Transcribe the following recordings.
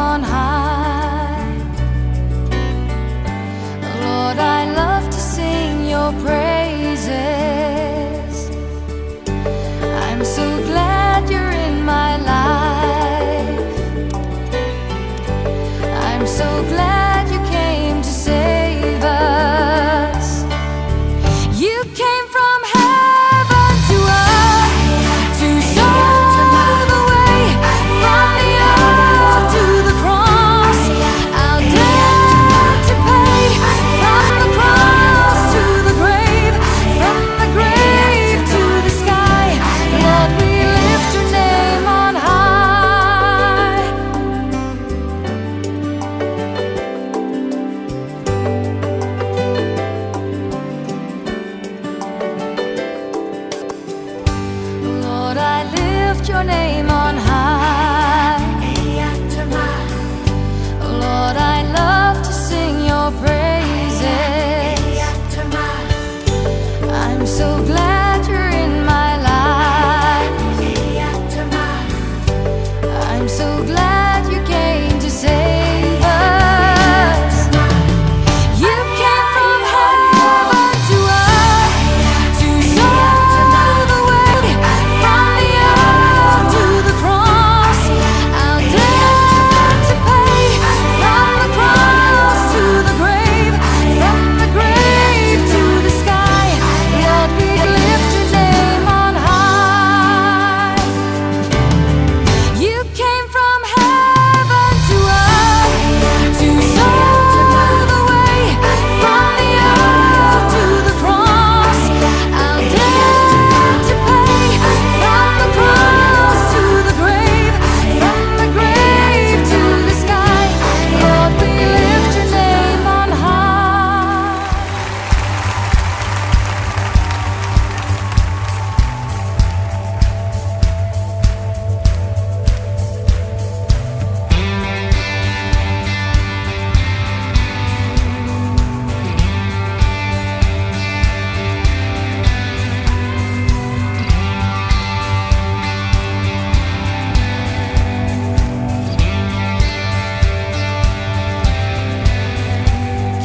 on high. Lord, I love to sing your praises. I'm so glad you're in my life. I'm so glad you came to save us. You came from heaven to earth to show the way from the earth to the cross. Our debt to pay from the cross to the grave, from the grave to the sky. Lord, we lift your name on high. Lord, I lift your name on high. Lord, I love to sing your praises. I'm so glad you're in my life. I'm so glad you came to save us. You came from heaven to earth to show the way from the earth to the cross. Our debt to pay from the cross to the grave, from the grave to the sky. Lord, we lift your name on high. You came from heaven to earth to show the way from the earth to the cross. Our debt to pay from the cross to the grave, from the grave to the sky. Lord, we lift your name on high.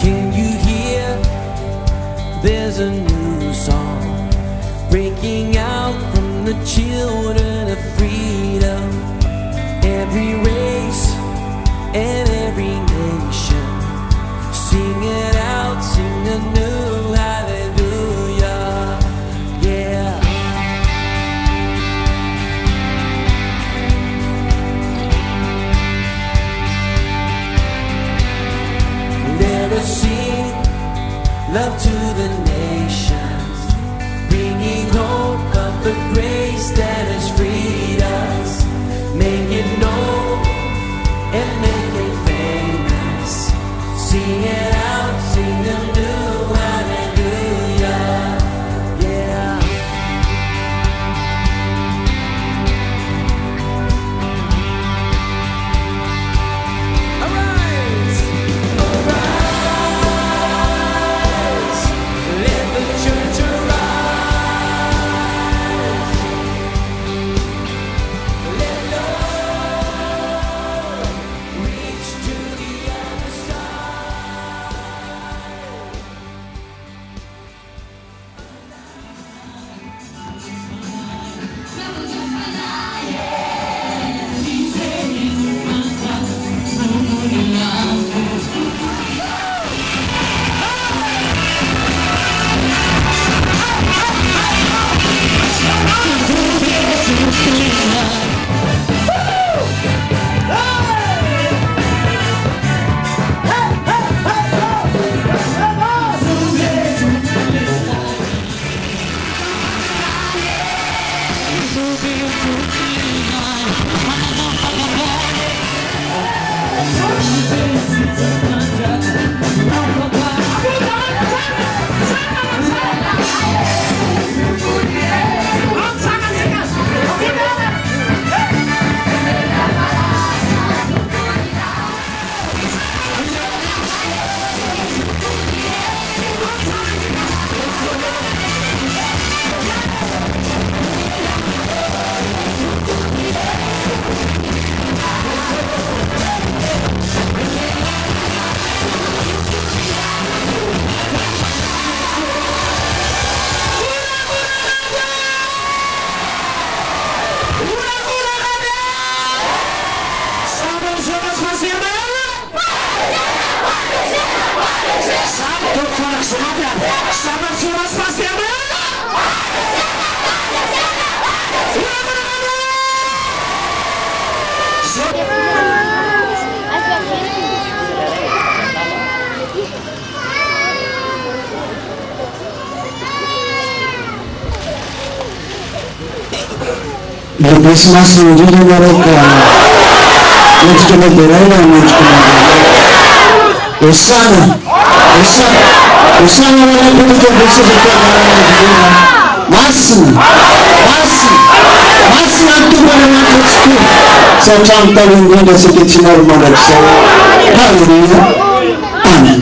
Can you hear? There's a new song breaking out from the children of freedom. Every race and every nation, sing it out, sing a new hallelujah. Yeah. Let us sing love to the nations, bringing hope of the grace that has freed us. Make it known and make it famous. Sing it out, sing a new hallelujah. Yeah. Arise, arise, let the church arise. Let love reach to the other side. Lehibe sy masina indrindra ianao Ray ka mendrika anao deraina, mendrika anao deraina. Hosana! Hosana! Hosana ho anao mipetraka eo ambony seza fiandrianana Velona. Masina! Masina! Masina ny Tompo Andriamanitra Tsitoha, sy hatramin'ny taloha indrindra sy ankehitriny ary mandrakizay. Haleloia! Amen.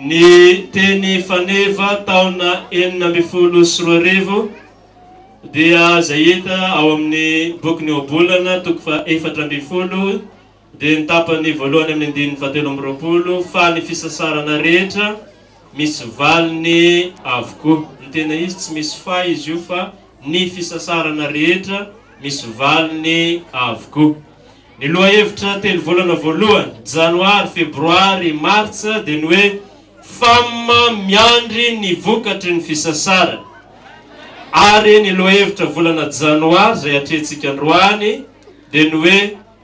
Ny teny faneva taona 2016 dia izay hita ao amin'ny bokin'ny Ohabolana toko faha-14 dia ny tapany voalohany amin'ny andininy fahatelo amby roapolo fa ny fisasarana rehetra misy valiny avokoa. Ny tena izy tsy misy fa izy io fa ny fisasarana rehetra misy valiny avokoa. Ny lohahevitra telo volana voalohany, janoary, febroary, martsa, dia ny hoe Fam miandry ny vokatry ny fisasarana. Ary ny lohahevitra volana janoary izay atrehintsika androany dia ny hoe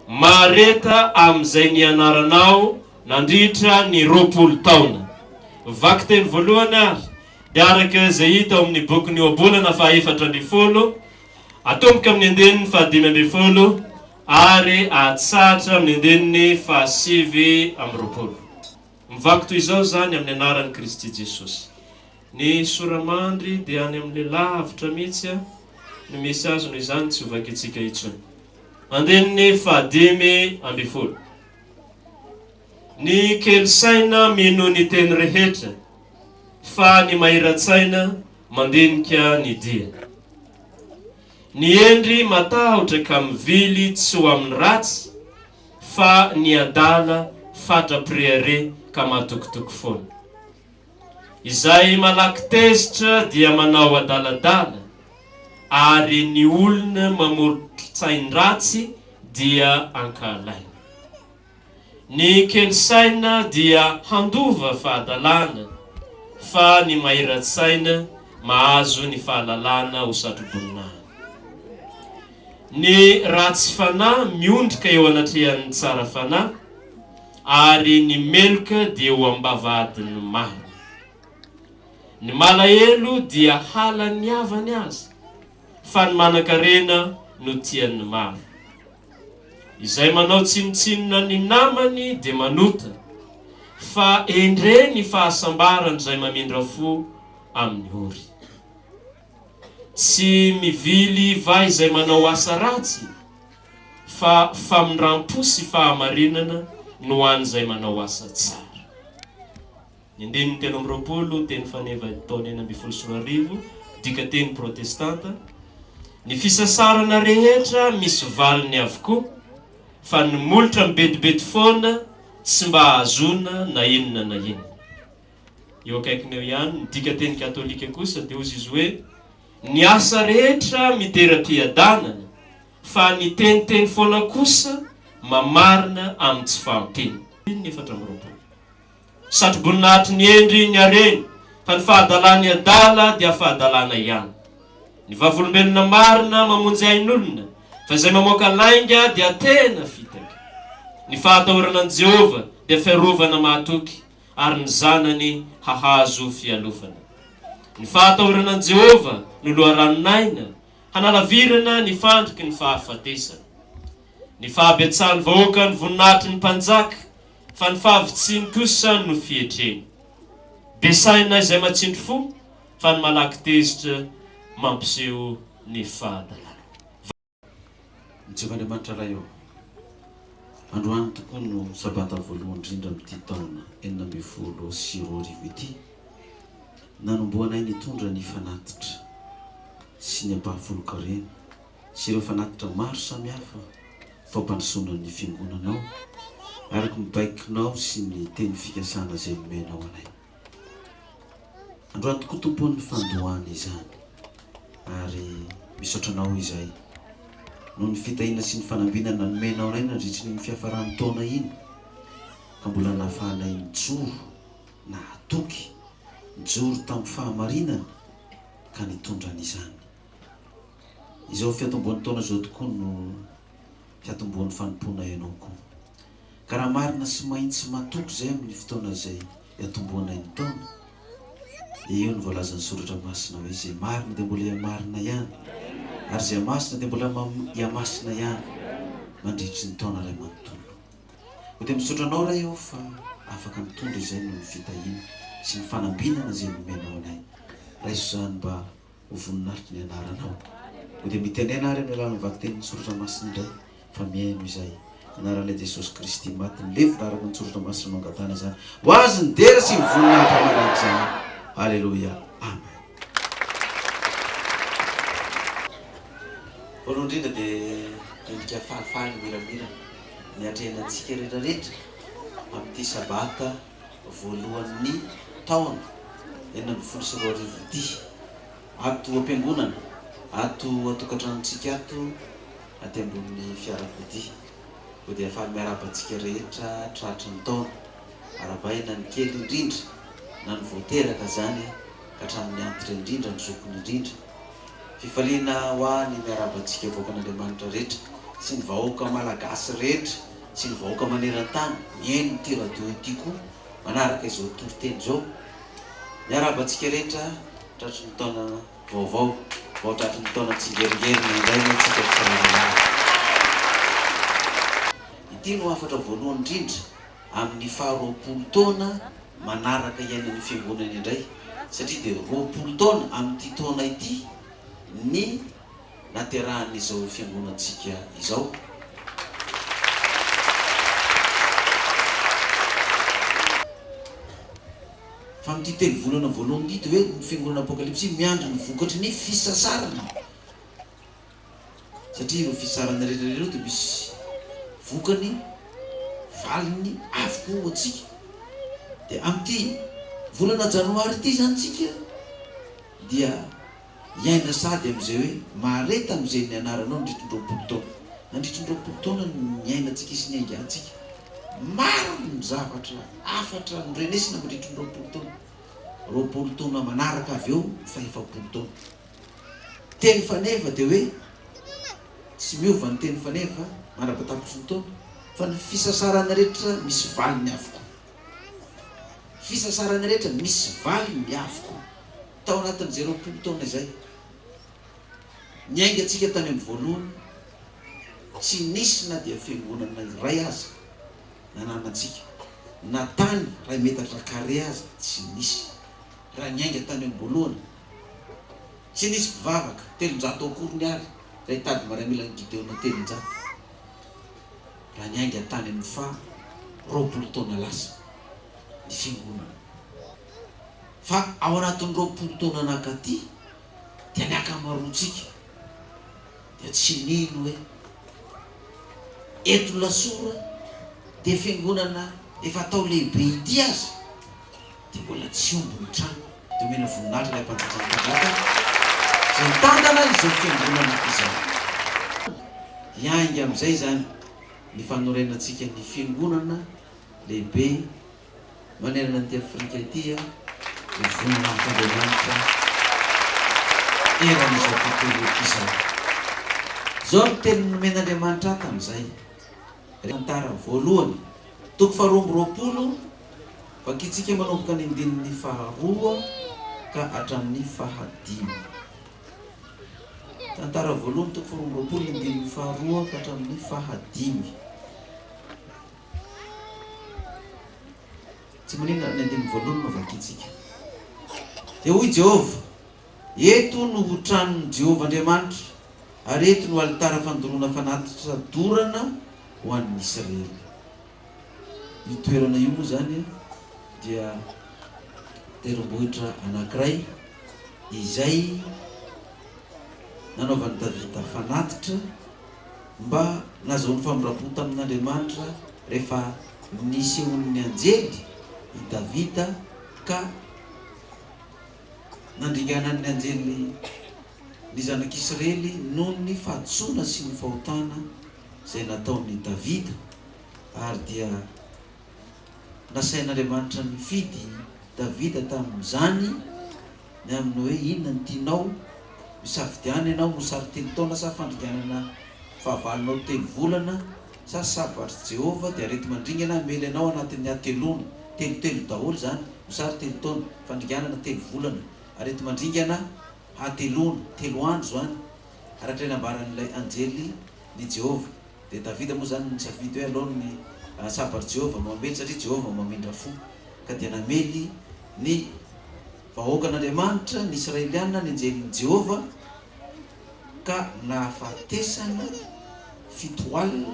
Mahareta amin'izay nianaranao nandritra ny 20 taona. Vakiteny voalohany ary dia araka izay hita ao amin'ny bokin'ny Ohabolana faha 14, atomboka amin'ny andininy faha 15 ary atsahatra amin'ny andininy faha 29. Mivaky toy izao izany amin'ny anaran'i Kristy Jesosy. Ny sora-mandry dia any amin'ilay lavitra mihitsy no misy azy noho izany tsy ho vakintsika intsony. Andininy faha-15. Ny kely saina mino ny teny rehetra, fa ny mahira-tsaina mandinika ny dia. Ny hendry matahotra ka mivily tsy ho amin'ny ratsy, fa ny adala fatra-pirehareha ka matokitoky foana. Izay malaky tezitra dia manao adaladala, ary ny olona mamorotr-tsain-dratsy dia ankahalaina. Ny kely saina dia handova fahadalana, fa ny mahira-tsaina mahazo ny fahalalana ho satroboninahiny. Ny ratsy fanahy miondrika eo anatrehan'ny tsara fanahy, ary ny meloka dia eo am-bavahadin'ny marina. Ny malahelo dia halan'ny havany aza, fa ny manankarena no tian'ny maro. Izay manao tsinontsinona ny namany dia manota, fa endre ny fahasambaran'izay mamindra fo amin'ny ory. Tsy mivily va izay manao asa ratsy? Fa famindram-po sy fahamarinana no an'izay manao asa tsara. Ny andininy 23, Teny Faneva taona 2016, Dikateny Protestanta, Ny fisasarana rehetra misy valiny avokoa, fa ny molotra mibedibedy foana tsy mba ahazoana na inona na inona. Eo akaikiny eo ihany, ny dikateny katolika kosa dia hozy izy hoe, Ny asa rehetra mitera-piadanana, fa ny teniteny foana kosa mamarina amin'ny tsy fahampiana. Andininy 24. Satroboninahitry ny hendry ny hareny, fa ny fahadalan'ny adala dia fahadalana ihany. Ny vavolombelona marina mamonjy ain'olona, fa izay mamoaka lainga dia tena fitaka. Ny fahatahorana an'i Jehovah dia fiarovana mahatoky, ary ny zanany hahazo fialofana. Ny fahatahorana an'i Jehovah no loharanon'aina, hanalavirana ny fandriky ny fahafatesana. Ny fahabetsahan'ny vahoaka ny voninahitry ny mpanjaka, fa ny fahavitsiany kosa no fietreny. Be saina izay matsindry fo, fa ny malaky tezitra mampiseho ny fahadalana. Jehovah Andriamanitra Ray ô, androany tokoa no Sabata voalohany indrindra amin'ity taona 2016 ity, nanombohanay nitondra ny fanatitra sy ny ampahafolon-karena sy ireo fanatitra maro samihafa fampandrosoana ny Fiangonanao araka ny baikonao sy ny teny fikasana izay nomenao anay. Androany tokoa Tompo ny fandoahana izany ary misaotra Anao izahay noho ny fitahiana sy ny fanambinana nomenao anay nandritry ny fiafaran'ny taona iny ka mbola nahafahanay nijoro nahatoky, nijoro tamin'ny fahamarinana ka nitondra an'izany. Izao fiantombohan'ny taona izao tokoa no fiantombohan'ny fanompoana ianao koa. Ka raha marina sy mahitsy matoky izay amin'ny fotoana izay iantombohanay ny taona, dia eo no voalazan'ny soratra masina hoe izay marina dia mbola hihamarina ihany, ary izay masina dia mbola hihamasina ihany mandritry ny taona iray manontolo. Koa dia misaotra anao Ray ô fa afaka mitondra izay noho ny fitahiana sy ny fanambinana izay nomenao anay. Raiso izany mba ho voninahitry ny anaranao. Koa dia mitenena ary amin'ny alalan'ny vakitenin'ny Soratra Masina indray fa mihaino izay. Anaran'ilay Jesosy Kristy maty nilevina araka ny Soratra Masina no angatahana izany. Ho Azy ny dera sy ny voninahitra mandrakizay. Aleloia. Amen. Voalohany indrindra dia endrika falifaly miramirana ny hatrehina antsika rehetra rehetra amin'ity Sabata voalohan'ny taona 2016 ity ato am-piangonana, ato an-tokantranontsika ato aty ambonin'ny fiarakodia. Koa dia faly miarahaba antsika rehetra tratry ny taona. Arahabaina ny kely indrindra na ny vao teraka izany ka hatramin'ny antitra indrindra, ny zokiny indrindra. Fifaliana ho ahy ny miarahaba antsika vahoakan'Andriamanitra rehetra sy ny vahoaka malagasy rehetra sy ny vahoaka maneran-tany mihaino ity radio ity koa manaraka izao toriteny izao. Miarahaba antsika rehetra tratry ny taona vaovao, vao tratry ny taona tsingeringerina indray moa tsika tsirairay avy. Ity no hafatra voalohany indrindra amin'ny faha 20 taona manaraka iainan'ny fiangonana indray satria dia 20 taona amin'ity taona ity ny naterahan'izao fiangonantsika izao. Fa amin'ity telo volana voalohany ity dia hoe ny fiangonana Apokalypsy miandry ny vokatry ny fisasarana. Satria ireo fisarana rehetra ireo dia misy vokany, valiny avokoa ho antsika. Dia amin'ity volana janoary ity izany tsika dia Hiaina sady amin'izay hoe mahareta amin'izay nianaranao nandritry ny 20 taona. Nandritry ny 20 taona no niainantsika sy niaingantsika. Maro ny zavatra hafatra norenesina mandritry ny 20 taona. 20 taona manaraka avy eo faha-40 taona. Teny faneva dia hoe tsy miova ny teny faneva mandra-patapitry ny taona fa ny fisasarana rehetra misy valiny avokoa. Fisasarana rehetra misy valiny avokoa. Tao anatin'izay 20 taona izay, niainga antsika tany amin'ny voalohany, tsy nisy na dia fiangonana iray aza nananantsika, na tany iray metatra carré aza tsy nisy, raha niainga tany am-boalohany. Tsy nisy mpivavaka, 300 akory ny ary, raha hitady maramilan'i Gideona 300, raha niainga tany amin'ny faha 20 taona lasa ny fiangonana. Fa ao anatin'ny 20 taona nankaty dia ny ankamaroantsika dia tsy nino hoe eto Lasora dia fiangonana efa atao lehibe ity aza dia mbola tsy omby ny trano. Dia omena voninahitra ilay mpanjakan'ny mpanjaka izay mitantana izao fiangonana izao. Hiainga amin'izay izany ny fanorenantsika ny fiangonana lehibe manerana an'ity Afrika ity ny voninahitr'Andriamanitra eran'izao tontolo izao. Izao no teny nomen'Andriamanitra ahy tamin'izay. Tantara voalohany, toko faharoa amby 20, vakintsika manomboka ny andininy faharoa ka hatramin'ny fahadimy. Tantara voalohany, toko faharoa amby 20, ny andininy faharoa ka hatramin'ny fahadimy. Tsy maninona raha ny andininy voalohany no vakintsika. Dia hoy Jehovah, Eto no ho tranon'i Jehovah Andriamanitra, ary eto no alitara fandoroana fanatitra dorana ho an'ny Israely. Io toerana io moa izany dia tendrombohitra anankiray izay nanaovan'i Davida fanatitra mba nahazoany famindram-po tamin'Andriamanitra rehefa nisehoan'ny anjely i Davida ka nandringanan'ny anjely ny zanak'Israely noho ny fahadisoana sy ny fahotana izay nataon'i Davida, ary dia nasain'Andriamanitra nifidy Davida tamin'izany ny amin'ny hoe inona no tianao, misafidiana ianao, mosary telo taona sa fandringanana fahavalonao telo volana sa sabatr'i Jehovah dia areti-mandringana hamely anao anatin'ny hateloana, telo telo daholo izany, mosary telo taona, fandringanana telo volana, areti-mandringana hateloana, telo andro izany, araka ilay nambaran'ilay anjely ny Jehovah. Dia Davida moa izany nisafidy hoe aleo ny sabatr'i Jehovah no hamely satria Jehovah mamindra fo. Ka dia namely ny vahoakan'Andriamanitra, ny Israeliana, ny anjelin'i Jehovah, ka nahafatesana 70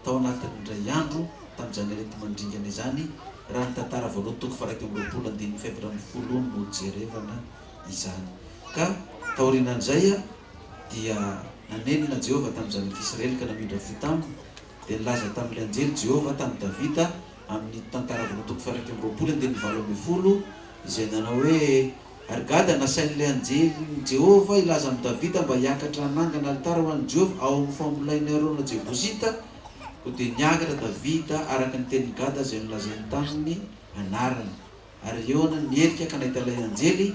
tao anatin'ny indray andro tamin'izany areti-mandringana izany, raha ny tantara voalohany toko faha-21 andininy faha-14 no jerevana izany. Ka taorianan'izay dia nanenina Jehovah tamin'ny zanak'Israely ka namindra fo taminy, dia nilaza tamin'ilay anjely Jehovah tamin'i Davida amin'ny tantara voalohany toko faha-21 andininy 18 izay nanao hoe, Ary Gada nasain'ilay anjelin'i Jehovah hilaza amin'i Davida mba hiakatra hanangana alitara ho an'i Jehovah ao amin'ny famolain'i Arona Jebosita, koa dia niakatra Davida araka ny tenin'i Gada izay nolazainy taminy anarany. Ary Araona niherika ka nahita ilay anjely,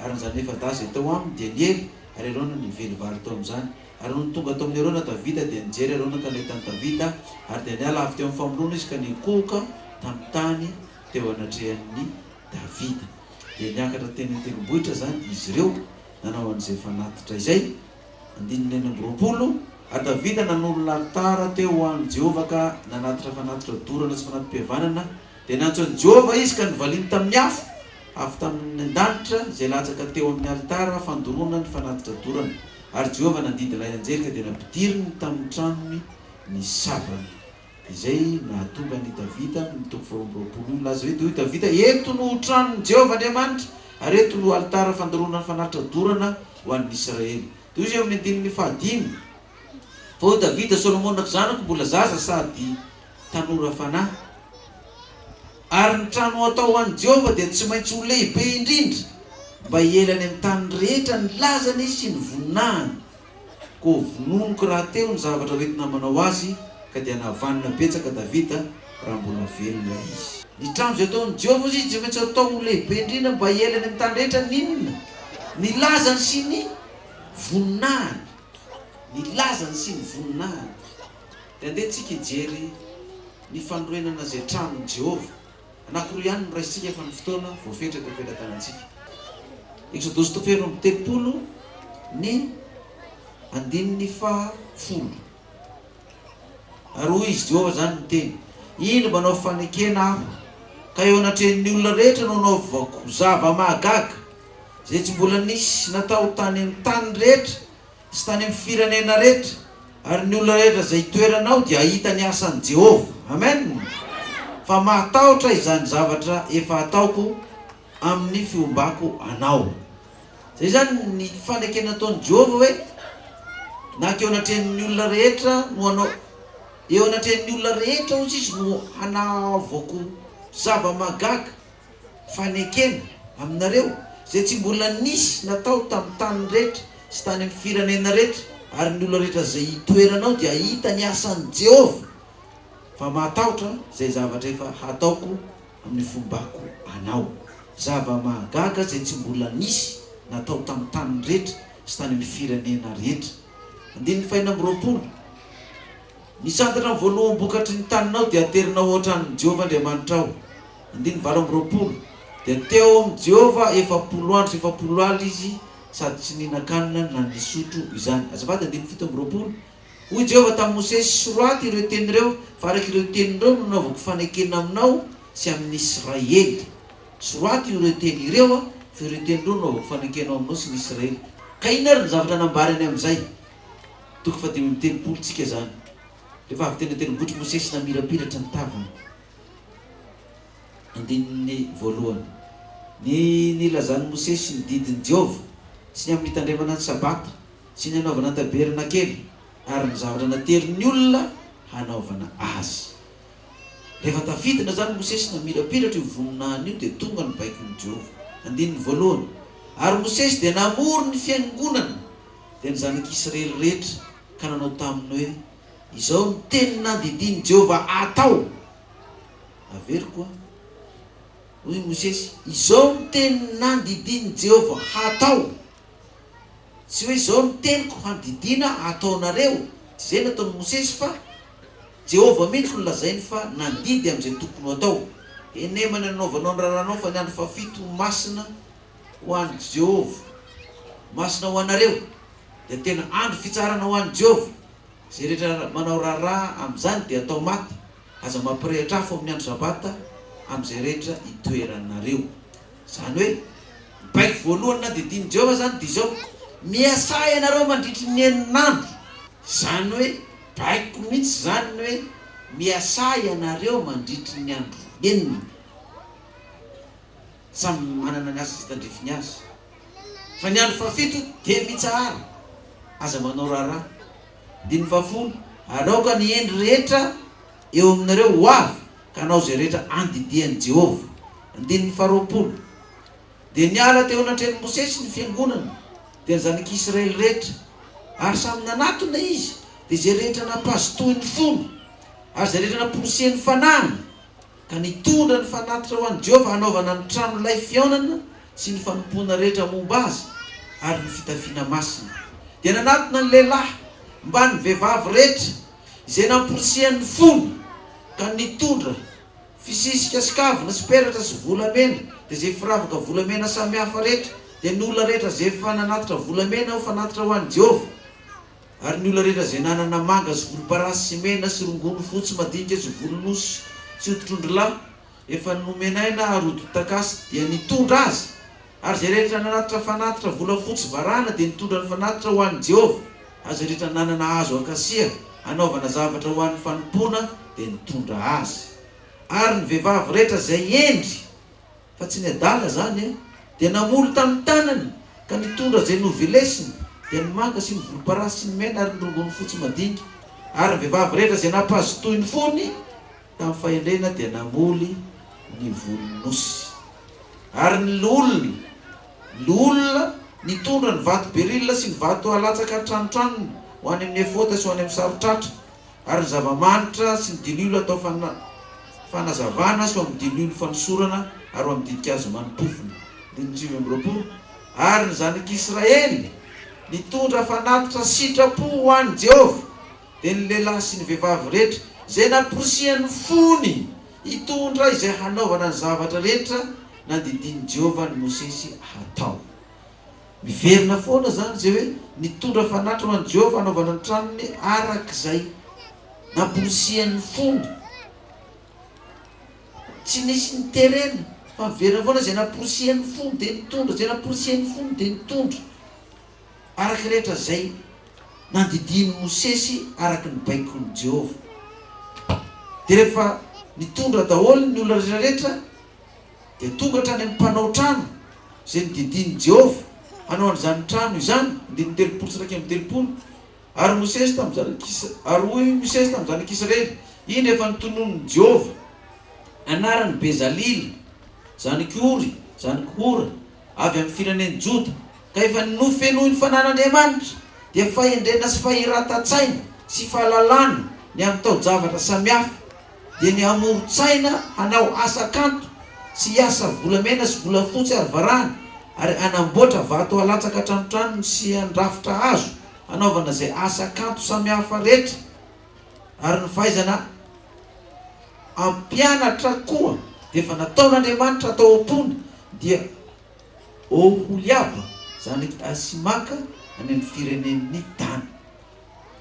ary ny zanany efa-dahy izay tao aminy dia niery, ary Araona nively vary tao amin'izany. Ary nony tonga tao amin'i Araona Davida, dia nijery Araona ka nahita an'i Davida, ary dia niala avy teo amin'ny famoloana izy ka niankohoka tamin'ny tany teo anatrehan'i Davida. Dia niakatra teny an-tendrombohitra izany izy ireo, nanao an'izay fanatitra izay. Andininy 26, Ary Davida nanorina alitara teo ho an'i Jehovah ka nanatitra fanatitra dorana sy fanati-pihavanana. Dia niantso an'i Jehovah izy ka novaliany tamin'ny afo avy tamin'ny an-danitra izay latsaka teo amin'ny alitara fandoroana ny fanatitra dorana. Ary Jehovah nandidy ilay anjely ka dia nampidiriny tamin'ny tranony ny sabany. Izay nahatonga an' i Davida amin' ny toko faharoa amby 20 io nilaza hoe, Dia hoy Davida, Eto no ho tranon' i Jehovah Andriamanitra, ary eto no alitara fandoroana ny fanatitra dorana ho an' ny Israely. Dia hoy izy eo amin' ny andininy fahadimy, Fa hoy Davida, Solomona zanako mbola zaza sady tanora fanahy, ary ny trano ho atao ho an' i Jehovah dia tsy maintsy ho lehibe indrindra, mba hiely any amin' ny tany rehetra ny lazany sy ny voninahiny. Koa vononiko rahateo ny zavatra hoentina manao azy, ka dia nahavanona betsaka Davida. raha mbola velona izy. Ny trano izay ataon'i Jehovah, hozy izy, dia maintsy atao ho lehibe indrindra mba hiely any amin'ny tany rehetra ny inona? Ny lazany sy ny voninahiny. Ny lazany sy ny voninahiny. Dia andeha tsika hijery ny fanorenana izay tranon'i Jehovah. Anankiroa ihany no raisintsika fa ny fotoana voafetra eto am-pelatanantsika. Eksodosy toko fahenina 34 ny andininy faha-folo. Ary hoy izy, Jehovah izany niteny, Indro manao fanekena Aho, ka eo anatrehan'ny olona rehetra no hanaovako zava-mahagaga, izay tsy mbola nisy natao tany amin'ny tany rehetra sy tany amin'ny firenena rehetra, ary ny olona rehetra izay itoeranao dia hahita ny asan'i Jehovah. Amen! Fa mahatahotra izany zavatra efa hataoko amin'ny fiombako anao. Izay izany ny fanekena nataon'i Jehovah hoe, Na ka eo anatrehan'ny olona rehetra no hanao, eo anatrehan'ny olona rehetra, hoy izy, no hanaovako zava-mahagaga, fanekena, aminareo, izay tsy mbola nisy natao tamin'ny tany rehetra sy tany amin'ny firenena rehetra, ary ny olona rehetra izay itoeranao dia hahita ny asan'i Jehovah, fa mahatahotra izay zavatra efa hataoko amin'ny fombako anao. Zava-mahagaga izay tsy mbola nisy natao tamin'ny tany rehetra sy tany amin'ny firenena rehetra. Andininy fahenina amby 20. Ny santatra amin'ny voaloham-bokatry ny taninao dia aterinao ao an-tranon'i Jehovah Andriamanitrao. Andininy 28. Dia teo amin'i Jehovah 40 andro sy 40 alina izy sady tsy nihinan-kanina na nisotro izany. Azafady, andininy 27. Hoy Jehovah tamin'i Mosesy, Soraty ireo teny ireo, fa araka ireo teny ireo no nanaovako fanekena aminao sy amin'ny Israely. Soraty ireo teny ireo, fa ireo teny ireo no nanaovako fanekena ao aminao sy ny Israely. Ka inona ary ny zavatra nambarany amin'izay? Toko faha-35 tsika izany. Rehefa avy teny an-tendrombohitra Mosesy namirapiratra ny tavany. Andininy voalohany. Ny nilazan'i Mosesy ny didin'i Jehovah sy ny amin'ny hitandremana ny Sabata sy ny hanaovana ny tabernakely ary ny zavatra naterin'ny olona hanaovana azy. Rehefa tafidina izany Mosesy namirapiratra io voninahiny io dia tonga ny baikon'i Jehovah. Andininy voalohany. Ary Mosesy dia namory ny fiangonana, dia ny zanak'Israely rehetra, ka nanao taminy hoe, Izao no teny nandidian'i Jehovah hatao. Averiko an. Hoy Mosesy, Izao no teny nandidian'i Jehovah hatao. Tsy hoe izao no teniko handidiana hataonareo, tsy izay nataon'i Mosesy fa Jehovah mihitsy no lazainy fa nandidy amin'izay tokony ho atao. Henemana ny nanaovanao ny raharahanao fa ny andro fahafito ho masina ho an'i Jehovah. Masina ho anareo, dia tena andro fitsaharana ho an'i Jehovah. Izay rehetra manao raharaha amin'izany dia atao maty. Aza mampirehitra afo amin'ny andro Sabata amin'izay rehetra itoeranareo. Izany hoe, ny baiko voalohany nandidian'i Jehovah izany dia izao, Miasà ianareo mandritry ny enin'andro. Izany hoe, baiko mihitsy izany ny hoe, Miasà ianareo mandritry ny andro enina. Samy manana ny asa izay tandrifiny azy. Fa ny andro fahafito dia mitsahara. Aza manao raharaha. Andininy fahafolo, Ary aoka ny hendry rehetra eo aminareo ho avy ka hanao izay rehetra andidian'i Jehovah. Andininy faharoapolo, Dia niala teo anatrehan'i Mosesy ny fiangonana, dia ny zanak'Israely rehetra, ary samy nanatona izy, dia izay rehetra nampazotohin'ny fony, ary izay rehetra namporisihan'ny fanahiny, ka nitondra ny fanatitra ho an'i Jehovah hanaovana ny tranolay fihaonana sy ny fanompoana rehetra momba azy ary ny fitafiana masina. Dia nanatona ny lehilahy mbamin'ny vehivavy rehetra, izay namporisihan'ny fony, ka nitondra fisisika sy kavina sy peratra sy volamena, dia izay firavaka volamena samihafa rehetra, dia ny olona rehetra izay efa nanatitra volamena ho fanatitra ho an'i Jehovah, ary ny olona rehetra izay nanana manga sy volomparasy sy mena sy rongony fotsy madinika sy volon'osy sy hoditr'ondrilahy efa nomenaina ary hodi-takasy, dia nitondra azy. Ary izay rehetra nanatitra fanatitra volafotsy varahina dia nitondra ny fanatitra ho an'i Jehovah, ary izay rehetra nanana hazo akasia hanaovana zavatra ho an'ny fanompoana dia nitondra azy. Ary ny vehivavy rehetra izay hendry, fa tsy ny adala izany, dia namoly tamin'ny tanany ka nitondra izay novelesiny, dia ny manga sy ny volomparasy sy ny mena ary ny rongony fotsy madinika. Ary ny vehivavy rehetra izay nampazotoy ny fony tamin'ny fahendrena dia namoly ny volon'osy. Ary ny loholona, loholona, nitondra ny vato berila sy ny vato alatsaka an-tranotranony ho any amin'ny efôda sy ho any amin'ny saron-tratra, ary ny zava-manitra sy ny diloilo atao fana, fanazavana sy ho amin'ny diloilo fanosorana ary ho amin'ny ditin-kazo mani-pofona. Andininy 29, Ary ny zanak'Israely nitondra fanatitra sitrapo ho an'i Jehovah, dia ny lehilahy sy ny vehivavy rehetra, izay namporisihan'ny fony hitondra izay hanaovana ny zavatra rehetra nandidian'i Jehovah an'i Mosesy hatao. Miverina foana izany izay hoe nitondra fanatitra ho an'i Jehovah hanaovana ny tranony araka izay namporisihan'ny fony. Tsy nisy niterena fa miverina foana izay namporisihan'ny fony dia nitondra, izay namporisihan'ny fony dia nitondra. Araka rehetra izay nandidian'i Mosesy araka ny baikon'i Jehovah. Dia rehefa nitondra daholo ny olona rehetra rehetra, dia tonga hatrany amin'ny mpanao trano izay nodidian'i Jehovah hanao an'izany trano izany, andininy 31. Ary Mosesy tamin'ny zanak'Is, ary hoy Mosesy tamin'ny zanak'Israely, Indro efa notononin'i Jehovah anaran'i Bezalila, zanak'i Ory, zanak'i Hora, avy amin'ny firenen'i Joda, ka efa nofenoin'ny fanan'Andriamanitra, dia fahendrena sy fahiratan-tsaina sy fahalalana ny amin'ny tao-javatra samihafa, dia ny hamoron-tsaina hanao asa kanto sy hiasa volamena sy volafotsy ary varahina, ary hanamboatra vato halatsaka an-tranotranony sy handrafitra hazo hanaovana izay asa kanto samihafa rehetra, ary ny fahaizana hampianatra koa dia efa nataon'Andriamanitra tao am-pony, dia Oholiaba, zanak'i Asimaka, any amin'ny firenen'i Dana.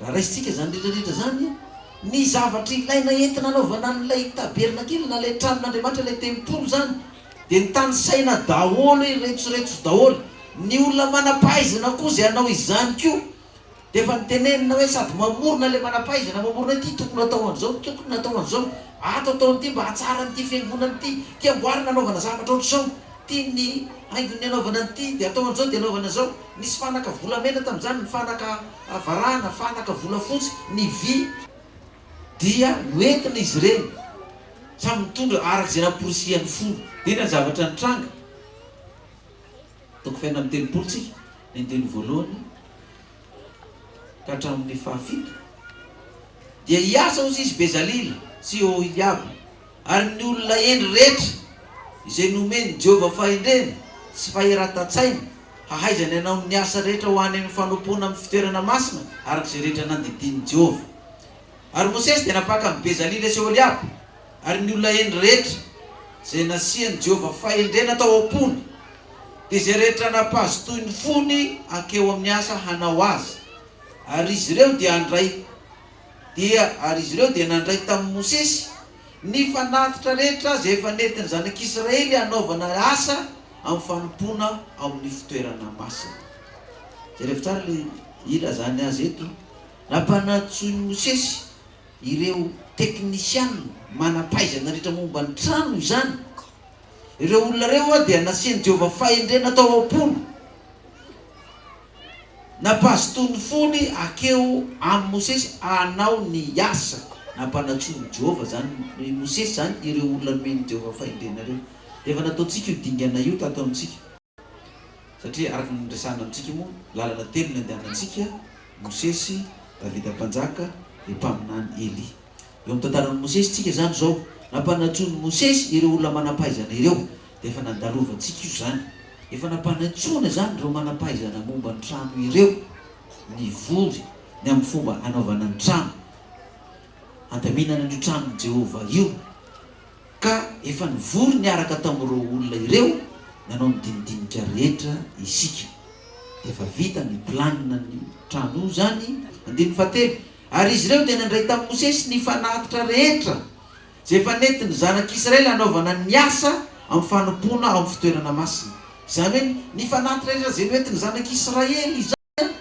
Raha raisintsika izany rehetra rehetra izany, ny zavatra ilaina entina hanaovana an'ilay tabernakely na ilay tranon'Andriamanitra, ilay tempoly izany, dia nitanisaina daholo iretsoretso daholo. Ny olona manam-pahaizana koa izay hanao izany koa dia efa notenenina hoe sady mamorona ilay manam-pahaizana, mamorona hoe ity tokony hatao an'izao, tokony hatao an'izao, ato atao an'ity mba hahatsara an'ity fiangonana ity, ity amboarina hanaovana zavatra ohatr'izao, ity ny haingon'ny hanaovana an'ity dia atao an'izao dia anaovana izao. Nisy fanaka volamena tamin'izany, ny fanaka varahana, fanaka volafotsy, ny vy. Dia noentina izy ireny, samy nitondra araka izay namporisihan'ny fony. Dia inona ny zavatra nitranga? Toko fahenina amby 30 tsika, ny andininy voalohany ka hatramin'ny fahafito. Dia hiasa hozy izy Bezalila sy Oholiaba ary ny olona hendry rehetra izay nomen'i Jehovah fahendrena sy fahiratan-tsaina hahaizany hanao ny asa rehetra ho any amin'ny fanompoana amin'ny fitoerana masina araka izay rehetra nandidian'i Jehovah. Ary Mosesy dia nampaka an'i Bezalila sy Oholiaba ary ny olona hendry rehetra izay nasian'i Jehovah fahendrena tao am-pony, dia izay rehetra nampazotoy ny fony hankeo amin'ny asa hanao azy, ary izy ireo dia handray dia ary izy ireo dia nandray tamin'i Mosesy ny fanatitra rehetra izay efa nentin'ny zanak'Israely hanaovana asa amin'ny fanompoana ao amin'ny fitoerana masina. Jerevo tsara ilay ilazany azy eto. Nampanantsoin'i Mosesy ireo teknisiana manam-pahaizana rehetra momba ny trano izany. Ireo olona ireo dia nasian'i Jehovah fahendrena tao am-pony. Nampazotoa ny fony hakeo amin'i Mosesy hanao ny asa. Nampanantsoin'i Jehovah izany i Mosesy izany ireo olona nomen'i Jehovah fahendrena ireo. Efa nataontsika io dingana io tato amintsika. Satria araka ny niresahana amintsika moa, lalana telo ny andehanantsika, Mosesy, Davida Mpanjaka, dia mpaminany Elia. Eo amin'ny tantaran'i Mosesy tsika izany izao. Nampanantsoin'i Mosesy ireo olona manam-pahaizana ireo. Dia efa nandalovantsika io izany. Efa nampanantsoina izany ireo manam-pahaizana momba ny trano ireo, nivory ny amin'ny fomba hanaovana ny trano, handaminana an'io tranon'i Jehovah io. Ka efa nivory niaraka tamin'ireo olona ireo nanao ny dinidinika rehetra isika. Dia efa vita ny planina-n'ny trano io izany. Andininy fahatelo, Ary izy ireo dia nandray tamin'i Mosesy ny fanatitra rehetra izay efa nentin'ny zanak'Israely hanaovana ny asa amin'ny fanompoana ao amin'ny fitoerana masina. Izany hoe ny fanatitra rehetra izay noentin'ny zanak'Israely izany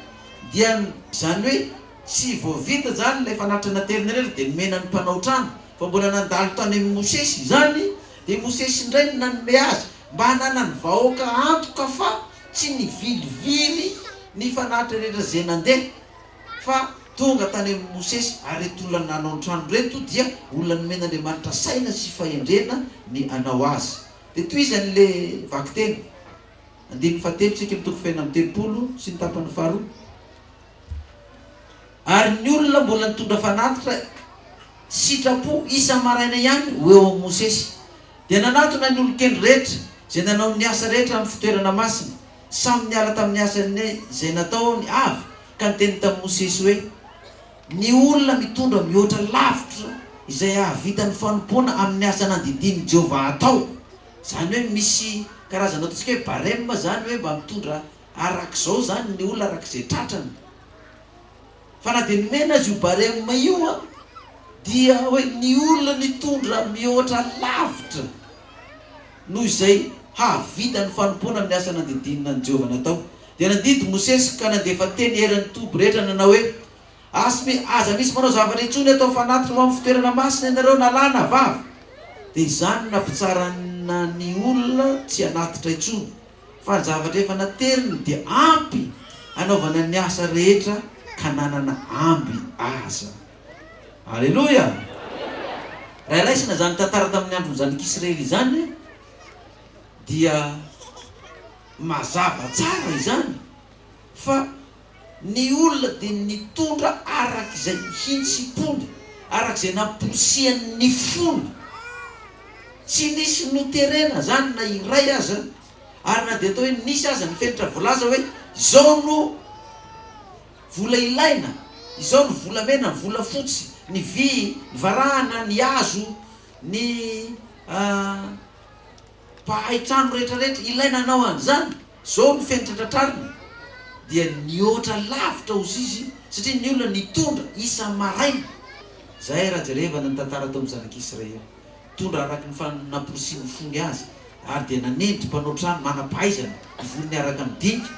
dia izany hoe tsy vao vita izany ilay fanatitra naterina irery dia nomena ny mpanao trano fa mbola nandalo tany amin'i Mosesy izany dia i Mosesy indray no nanome azy mba hananan'ny vahoaka antoka fa tsy nivilivily ny fanatitra rehetra izay nandeha Fa tonga tany amin'i Mosesy, ary ireto olona nanao ny trano ireto dia olona nomen'Andriamanitra saina sy fahendrena ny hanao azy. Dia tohizany ilay vakiteny, andininy fahatelo tsika amin'ny toko fahenina amby 30 sy ny tapany faharoa. Ary ny olona mbola nitondra fanatitra. sitrapo isa-maraina ihany ho eo amin'i Mosesy. Dia nanatona ny olon-kendry rehetra, izay nanao ny asa rehetra amin'ny fitoerana masina, samy niala tamin'ny asany izay nataony avy, ka niteny tamin'i Mosesy hoe, Ny olona mitondra mihoatra lavitra izay hahavita ny fanompoana amin'ny asa nandidian'i Jehovah hatao. Izany hoe misy karazana ataontsika hoe barème izany hoe mba mitondra arak'izao izany ny olona arak'izay tratrany. Fa na dia nomena aza io barème io dia hoe ny olona nitondra mihoatra lavitra noho izay hahavita ny fanompoana amin'ny asa nandidiana an'i Jehovah natao. Dia nandidy Mosesy ka nandefa teny eran'ny toby rehetra nanao hoe, Asmy, aza misy manao zavatra intsony atao fanatitra ho amin'ny fitoerana masina ianareo na lahy na vavy. Dia izany no nampitsarana ny olona tsy hanatitra intsony. Fa ny zavatra efa nateriny dia ampy hanaovana ny asa rehetra ka nanana amby aza. Aleloia! Raha raisina izany tantara tamin'ny andron'ny zanak'Israely izany dia mazava tsara izany fa ny olona dia nitondra araka izay hintsimpony, araka izay namporisihan'ny ny fony. Tsy nisy noterena izany na iray aza, ary na dia atao hoe nisy aza ny fenitra voalaza hoe izao no vola ilaina, izao ny volamena, ny volafotsy, ny vy, ny varahana, ny hazo, ny mpahay trano rehetrarehetra ilaina hanao an'izany, zao ny fenitra tratrarina dia nihoatra lavitra ozizy satria ny olona nitondra isa-maraina. Zay raha jerevana ny tantara tao amin'ny zanak'Israely, nitondra araka ny namporisihin'ny fony azy ary dia nanendry mpanao trano manam-pahaizana hivory niaraka midinika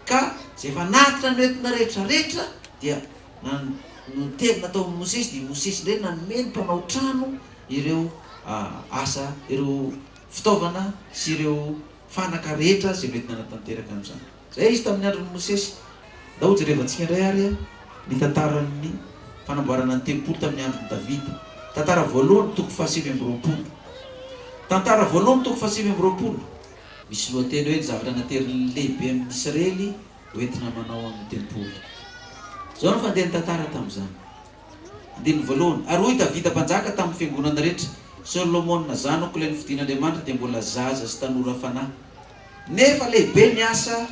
ka zay efa natitra noentina rehetrarehetra dia noterina tao amin'i Mosesy dia i Mosesy indray nanome ny mpanao trano ireo asa, ireo fitaovana sy ireo fanaka rehetra izay mety nanatanteraka an'izany. Izay izy tamin'ny andron'i Mosesy. Ndao hojerevantsika indray àry ny tantaran'ny fanamboarana ny tempoly tamin'ny andron'i Davida. Tantara voalohany, toko fahasivy amby roapolo. Tantara voalohany, toko fahasivy amby roapolo. Misy lohateny hoe Ny zavatra naterin'ny lehibe amin'ny Israely hoentina manao amin'ny tempoly. Izao no fandehan'ny tantara tamin'izany. Andininy voalohany. Ary hoy Davida mpanjaka tamin'ny fiangonana rehetra, Solomona zanako ilay nofidin'Andriamanitra dia mbola zaza sy tanora fanahy. Nefa lehibe ny asa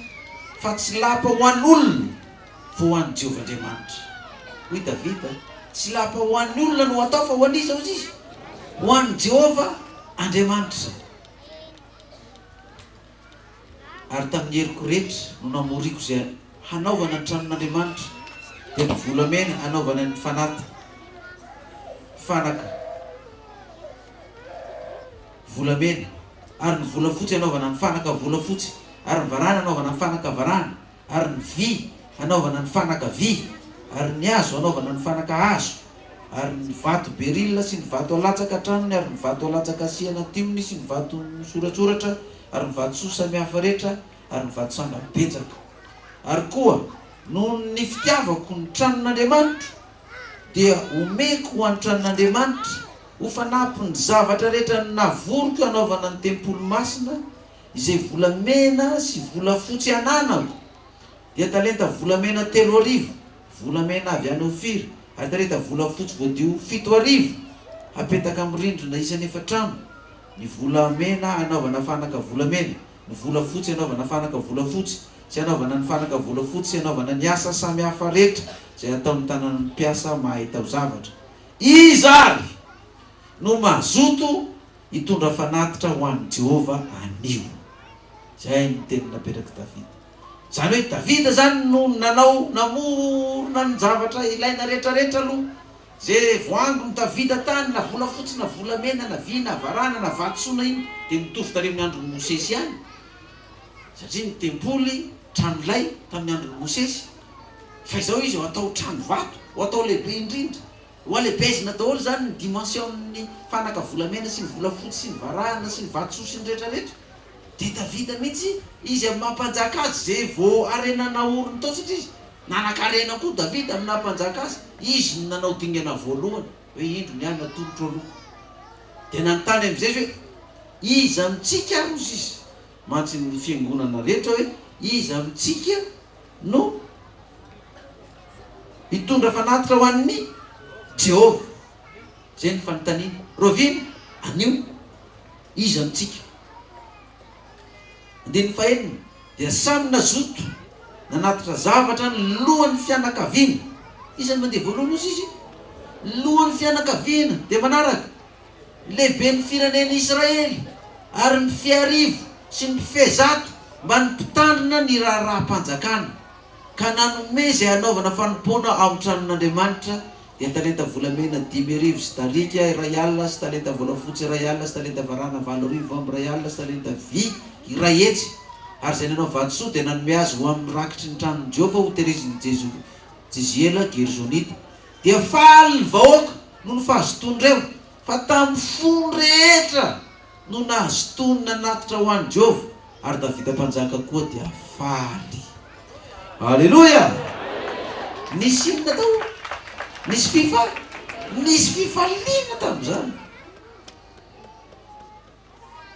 fa tsy lapa ho an'olona fa ho an'i Jehovah Andriamanitra. Hoy Davida, Tsy lapa ho an'ny olona no atao fa ho an'iza hozy izy? Ho an'i Jehovah Andriamanitra. Ary tamin'ny heriko rehetra no namoriako izay hanaovana ny tranon'Andriamanitra, dia ny volamena hanaovana ny fanata, fanaka volamena, ary ny volafotsy hanaovana ny fanaka volafotsy, ary ny varahina hanaovana ny fanaka varahina, ary ny vy hanaovana ny fanaka vy, ary ny hazo hanaovana ny fanaka hazo, ary ny vato berila sy ny vato alatsaka an-tranony, ary ny vato alatsaka asiana antimony sy ny vato misoratsoratra, ary ny vatosoa samihafa rehetra, ary ny vatosanga betsaka. Ary koa, noho ny fitiavako ny tranon'Andriamanitro, dia omeko ho an'ny tranon'Andriamanitra, ho fanampin'ny zavatra rehetra navoriko hanaovana ny tempoly masina, izay volamena sy volafotsy ananako, dia talenta volamena 3000, volamena avy any Ofira, ary talenta volafotsy voadio 7000, hapetaka amin'ny rindrina isan'efa-trano, ny volamena hanaovana fanaka volamena, ny volafotsy hanaovana fanaka volafotsy, sy hanaovana ny fanaka volafotsy sy hanaovana ny asa samy hafa rehetra izay ataon'ny tanan'ny mpiasa mahay taozavatra. Iza àry no mazoto hitondra fanatitra ho an'i Jehovah anio? Izay no teny napetrak'i Davida. Izany hoe Davida izany no nanao, namorona ny zavatra ilaina rehetrarehetra aloha. Izay voangon'i Davida tany, na volafotsy na volamena, na vy na varahana na vatosoa na inona, dia nitovy tany amin'ny andron'i Mosesy ihany. Satria ny tempoly, tranolay, tamin'ny andron'i Mosesy. Fa izao izy ho atao trano vato, ho atao lehibe indrindra. Ho alehibeazina daholo izany ny dimension-n'ny fanaka volamena sy ny volafotsy sy ny varahana sy ny vatosoa sy ny rehetrarehetra. Dia Davida mihitsy, izy amin'ny maha mpanjaka azy, izay vao harena naoriny tao satria izy nanan-karena koa Davida amin'ny naha mpanjaka azy, izy no nanao dingana voalohany hoe indro ny ahy natolotro aloha. Dia nanontany amin'izay izy hoe iza amintsika ary hozy izy, mantsy ny fiangonana rehetra hoe iza amintsika no hitondra fanatitra ho an'i Jehovah. Izay no fanontaniana. Rahoviana? Anio. Iza amintsika? Andininy fahenina, Dia samy nazoto nanatitra zavatra ny lohan'ny fianakaviana. Iza no mandeha voalohany hozy izy? Ny lohan'ny fianakaviana. Dia manaraka, ny lehiben'ny firenen'i Israely, ary ny mpifiarivo sy ny mpifehy-zato mba ny mpitandrina ny raharaham-panjakana, ka nanome izay hanaovana fanompoana ao amin'ny tranon'Andriamanitra, dia talenta volamena 500 sy darika 1000 sy talenta volafotsy 1000 sy talenta varahina 8000 amby 1000 sy talenta vy 100, ary izay nanao vatosoa dia nanome azy ho amin'ny rakitry ny tranon'i Jehovah hotehirizin'i Jeziela Gersonita. Dia faly ny vahoaka noho ny fahazotoan'ireo, fa tamin'ny fony rehetra no nahazotoany nanatitra ho an'i Jehovah, ary Davida mpanjaka koa dia faly. Aleloia! Nisy inona tao? Nisy fifa? Nisy fifaliana tamin'izany.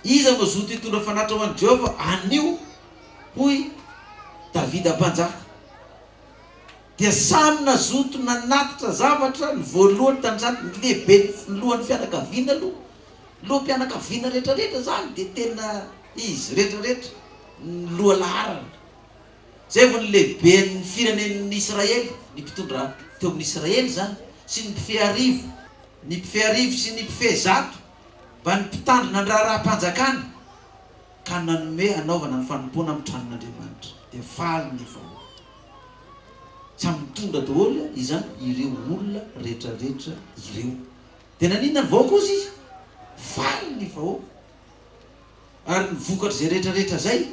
Iza no mazoto hitondra fanatitra ho an'i Jehovah anio? Hoy Davida mpanjaka. Dia samy nazoto nanatitra zavatra ny voalohany tamin'izany, ny lehiben'ny lohan'ny fianakaviana aloha, loham-pianakaviana rehetrarehetra izany dia tena izy rehetrarehetra ny lohalaharana. Izay vao ny lehiben'ny firenen'ny Israely, ny mpitondra teo amin'ny Israely izany, sy ny mpifehy arivo, ny mpifehy arivo sy ny mpifehy zato, mba ny mpitandrina ny raharaham-panjakana, ka nanome hanaovana ny fanompoana amin'ny tranon'Andriamanitra. Dia faly ny vahoaka. Samy nitondra daholo izany ireo olona rehetrarehetra ireo. Dia naninona ny vahoaka hozy izy? Faly ny vahoaka. Ary ny vokatr'izay rehetrarehetra izay,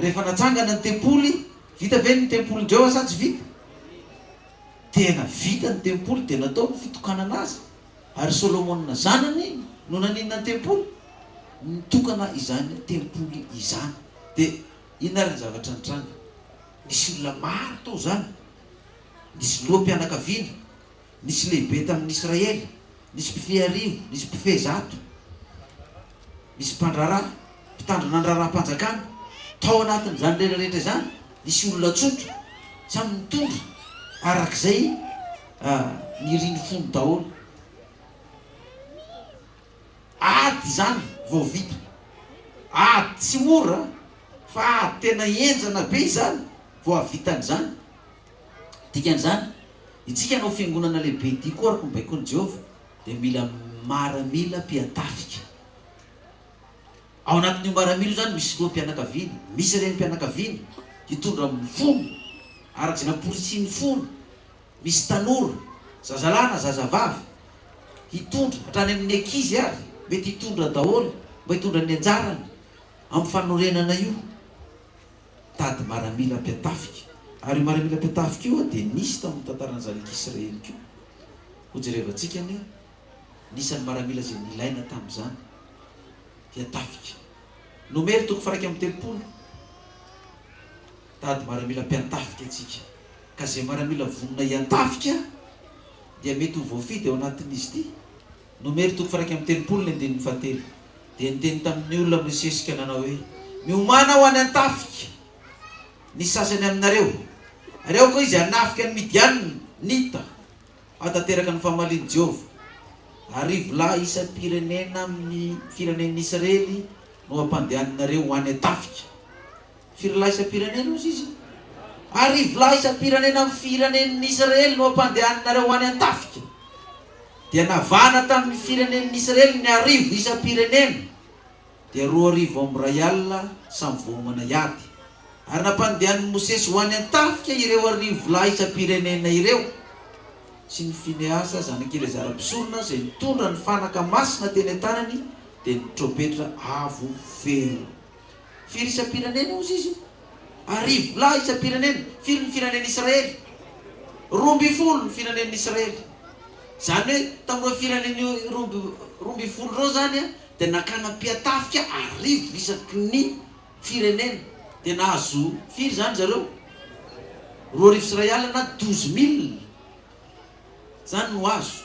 rehefa natsangana ny tempoly, vita ve ny tempolin'i Jehovah sa tsy vita? Tena vita ny tempoly, dia natao ny fitokanana azy. Ary Solomona zanany no naninona ny tempoly? Nitokana izany tempoly izany. Dia inona ary ny zavatra nitranga? Nisy olona maro tao izany. Nisy loham-pianakaviana, nisy lehibe tamin'ny Israely, nisy mpifehy arivo, nisy mpifehy zato, nisy mpandraharaha, mpitandrina ny raharaham-panjakana. Tao anatin'izany rehetra rehetra izany, nisy olona tsotra, samy nitondra araka izay niriny fony daholo. Ady izany vao vita. Ady tsy mora fa ady tena henjana be izany vao hahavita an'izany. Dikan'izany, isika hanao fiangonana lehibe ity koa araka ny baikon'i Jehovah dia mila maramila mpiantafika. Ao anatin'io maramila io izany misy loham-pianakaviana, misy renim-pianakaviana hitondra amin'ny fony araka izay namporisihin'ny fony. Misy tanora, zazalahy na zazavavy, hitondra, hatrany amin'ny ankizy ary, mety hitondra daholo, mba hitondra ny anjarany amin'ny fanorenana io. Tady maramila mpiatafika. Ary io maramila mpiatafika io dia nisy tao amin'ny tantaran'ny zanak'Israely koa. Hojerevantsika anie ny isan'ny maramila izay nilaina tamin'izany hiatafika. Nomery toko faha 31. Tady maramila mpiantafika antsika. Ka izay maramila vonona hiantafika dia mety ho voafidy ao anatin'izy ity. Nomery toko faha 31 ny andininy fahatelo. Dia niteny tamin'ny olona Mosesy ka nanao hoe, Miomàna ho any an-tafika ny sasany aminareo, ary aoka izy hanafika ny Midianina, nita, hahatanteraka ny famalian'i Jehovah. Arivo lahy isam-pirenena amin'ny firenen'ny Israely no hampandehaninareo ho any an-tafika. Firy lahy isam-pirenena hozy izy? Arivo lahy isam-pirenena amin'ny firenen'ny Israely no hampandehaninareo ho any an-tafika. Dia navahana tamin'ny firenen'ny Israely ny arivo isam-pirenena, dia 2002 samy voaomana hiady. Ary nampandehanin'i Mosesy ho any an-tafika ireo arivo lahy isam-pirenena ireo, sy ny Finehasa zanak'i Eleazara mpisorona, izay nitondra ny fanaka masina teny an-tanany, dia nitrompetra avo feo. Firy isam-pirenena hozy izy? Arivo lahy isam-pirenena. Firy ny firenen'i Israely? 12 ny firenen'i Israely. Izany hoe tamin'ireo firenena 12 ireo izany dia nakana mpiatafika arivo isaky ny firenena. Dia nahazo firy izany zareo? 2002 na 12 000 izany no azo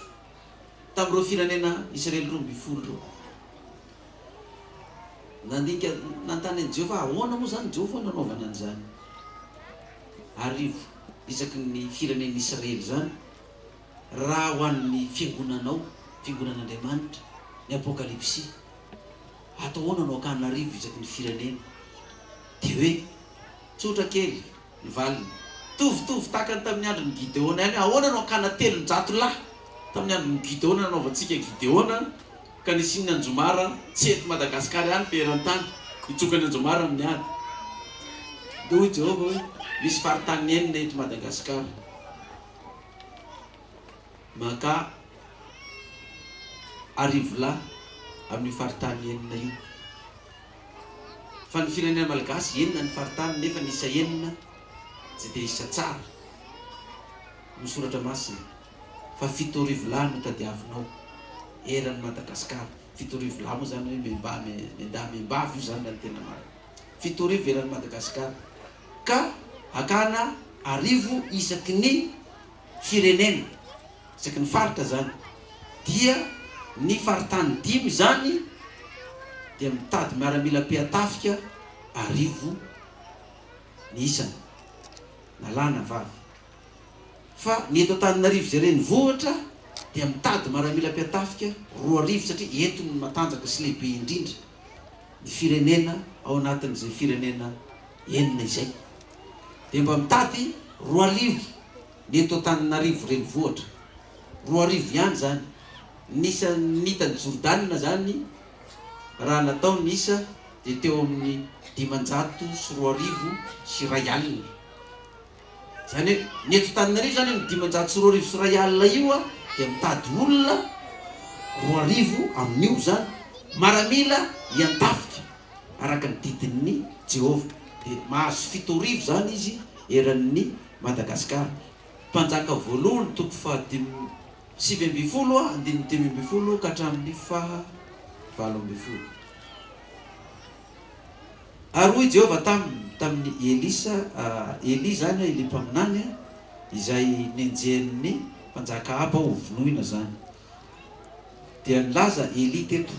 tamin'ireo firenena Israely 12 ireo. Nandinika, nanontany an'i Jehovah aho, ahoana moa izany Jehovah no nanaovana an'izany arivo isaky ny firenen'i Israely izany, raha ho an'ny fiangonanao? Fiangonan'Andriamanitra, ny Apokalypsy. Atao ahoana no hakana arivo isaky ny firenena? Dia hoe, tsotra kely ny valiny. Mitovitovy tahaka ny tamin'ny andron'i Gideona ihany hoe ahoana no hakana 300 lahy tamin'ny andron'i Gideona nanaovantsika Gideona ka nisian'ny anjomara tsy eto Madagasikara ihany fa eran-tany, hitsoka ny anjomara amin'ny ady. Dia hoy Jehovah hoe, misy faritany enina eto Madagasikara. Maka arivolahy amin'io faritany enina io. Fa ny firenena malagasy enina ny faritany nefa ny isa enina tsy dia isa tsara no soratra masina fa 7000 lahy no tadiavinao eran'i Madagascar. 7000 lahy moa zany hoe miambahy miandahy miambavy io zany raha ny tena marina. 7000 eran'i Madagascar ka hakana 1000 isaky ny firenena, isaky ny faritra izany, dia ny faritany dimy izany dia mitady miaramila mpiatafika 1000 ny isany, na lahy na vavy. Fa ny eto Antananarivo izay renivohitra dia mitady maramila mpiatafika 2000 satria eto no matanjaka sy lehibe indrindra ny firenena ao anatin'izay firenena enina izay. Dia mba mitady 2000 ny eto Antananarivo renivohitra. 2000 ihany izany. Ny isan'ny hitan'i Jordana izany raha natao ny isa dia teo amin'ny 2500. Izany hoe ny eto Antananarivo izany amin'ny 2500 io dia mitady olona 2000 amin'io izany, maramila hiantafika araka ny didin'i Jehovah. Dia mahazo 7000 izany izy eran'ny Madagasikara. Mpanjaka voalohany toko fahadimy 19 andininy 15 ka hatramin'ny faha 18. Ary hoy Jehovah taminy, tamin'i Elisa, Elia izany, Elia mpaminany, izay nenjehin'ny mpanjaka Ahaba hovonoina izany. Dia nilaza Elia teto.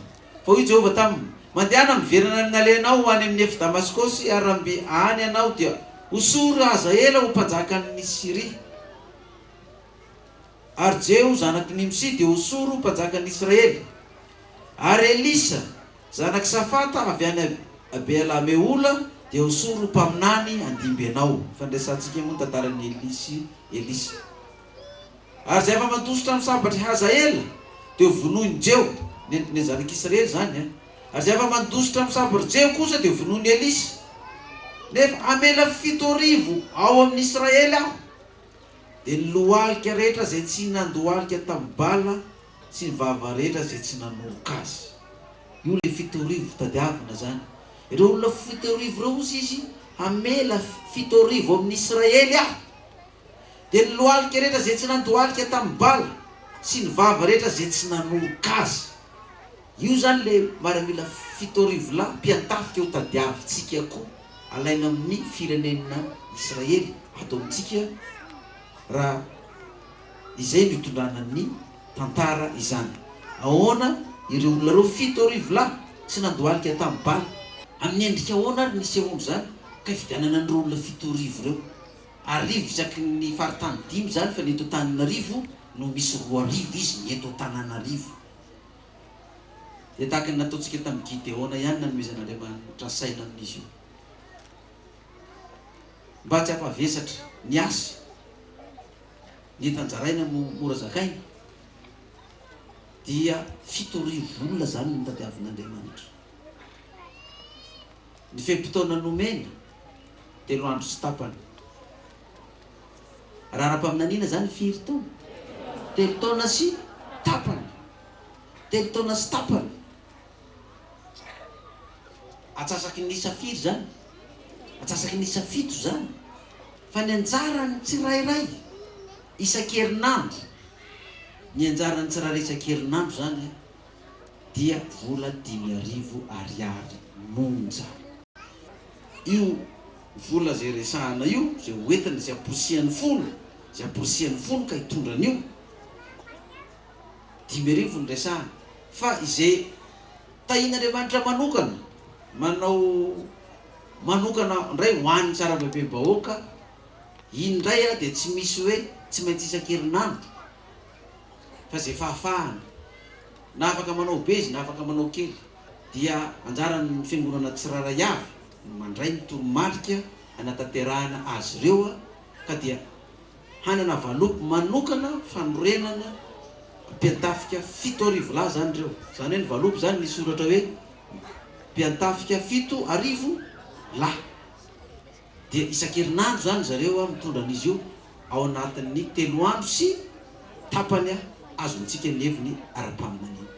Fa hoy Jehovah taminy, Mandehana miverina any amin'ny alehanao ho any amin'ny efi-Damaskosy, ary raha mby any ianao dia hosory Hazaela ho mpanjakan'ny Syria. Ary Jeho zanak'i Nimsy dia hosory ho mpanjakan'ny Israely. Ary Elisa, zanak'i Safata avy any Beala-mehola dia hosory ho mpaminany handimby anao. Efa niresahantsika moa ny tantaran'i Elia sy Elisa. Ary izay afa-mandositra amin'ny sabatr'i Hazaela dia hovonoin'i Jeho, ny ny zanak'Israely izany an. Ary izay afa-mandositra amin'ny sabatr'i Jeho kosa dia hovonoin'i Elisa. Nefa hamela 7000 ao amin'i Israely aho. Dia ny lohalika rehetra izay tsy nandohalika tamin'i Bala sy ny vava rehetra izay tsy nanoroka azy. Io ilay 7000 tadiavina izany. Ireo olona 7000 ireo hozy izy, hamela 7000 amin'i Israely aho. Dia ny lohalika rehetra izay tsy nandohalika tamin'i Bala sy ny vava rehetra izay tsy nanoroka azy. Io izany ilay maramila 7000 lahy mpiantafika ho tadiavintsika koa alaina amin'ny firenena Israely ato amintsika raha izay no itondrana ny tantara izany. Ahoana ireo olona ireo 7000 lahy tsy nandohalika tamin'i Bala? Amin'ny endrika ahoana ary ny isehoan'izany ka ifidianana an'ireo olona 7000 ireo? Arivo isaky ny faritany dimy izany fa ny eto Antananarivo no misy 2000 izy ny eto Antananarivo. Dia tahaka ny nataontsika tamin'i Gideona ihany nanomezan'Andriamanitra saina amin'izy io. Mba tsy hampavesatra ny asa, ny entan-jaraina no mora zakaina, dia 7000 olona izany no notadiavin'Andriamanitra. Ny fe-potoana nomena, telo andro sy tapany. Raha ara-paminaniana izany firy taona? Telo taona sy tapany. Telo taona sy tapany. Atsasaky ny isa firy izany? Atsasaky ny isa fito izany. Fa ny anjaran'ny tsirairay isan-kerinandro, ny anjaran'ny tsirairay isan-kerinandro izany dia vola 5000 ariary monja. Io vola izay resahana io, izay ho entina, izay amporisihan'ny fony, izay amporisihan'ny fony ka hitondra an'io, 5000 no resahana. Fa izay tahian'Andriamanitra manokana, manao manokana indray ho an'ny sarambabem-bahoaka, iny indray dia tsy misy hoe tsy maintsy isan-kerinandro, fa izay fahafahana. Na afaka manao be izy na afaka manao kely. Dia anjaran'ny fiangonana tsirairay avy ny mandray ny toromarika hanatanterahana azy ireo ka dia hanana valopy manokana fanorenana mpiantafika 7000 lahy izany ireo. Izany hoe ny valopy izany nisy soratra hoe mpiantafika 7000 lahy. Dia isan-kerinandro izany zareo mitondra an'izy io ao anatin'ny telo andro sy tapany azontsika ny heviny ara-paminaniana.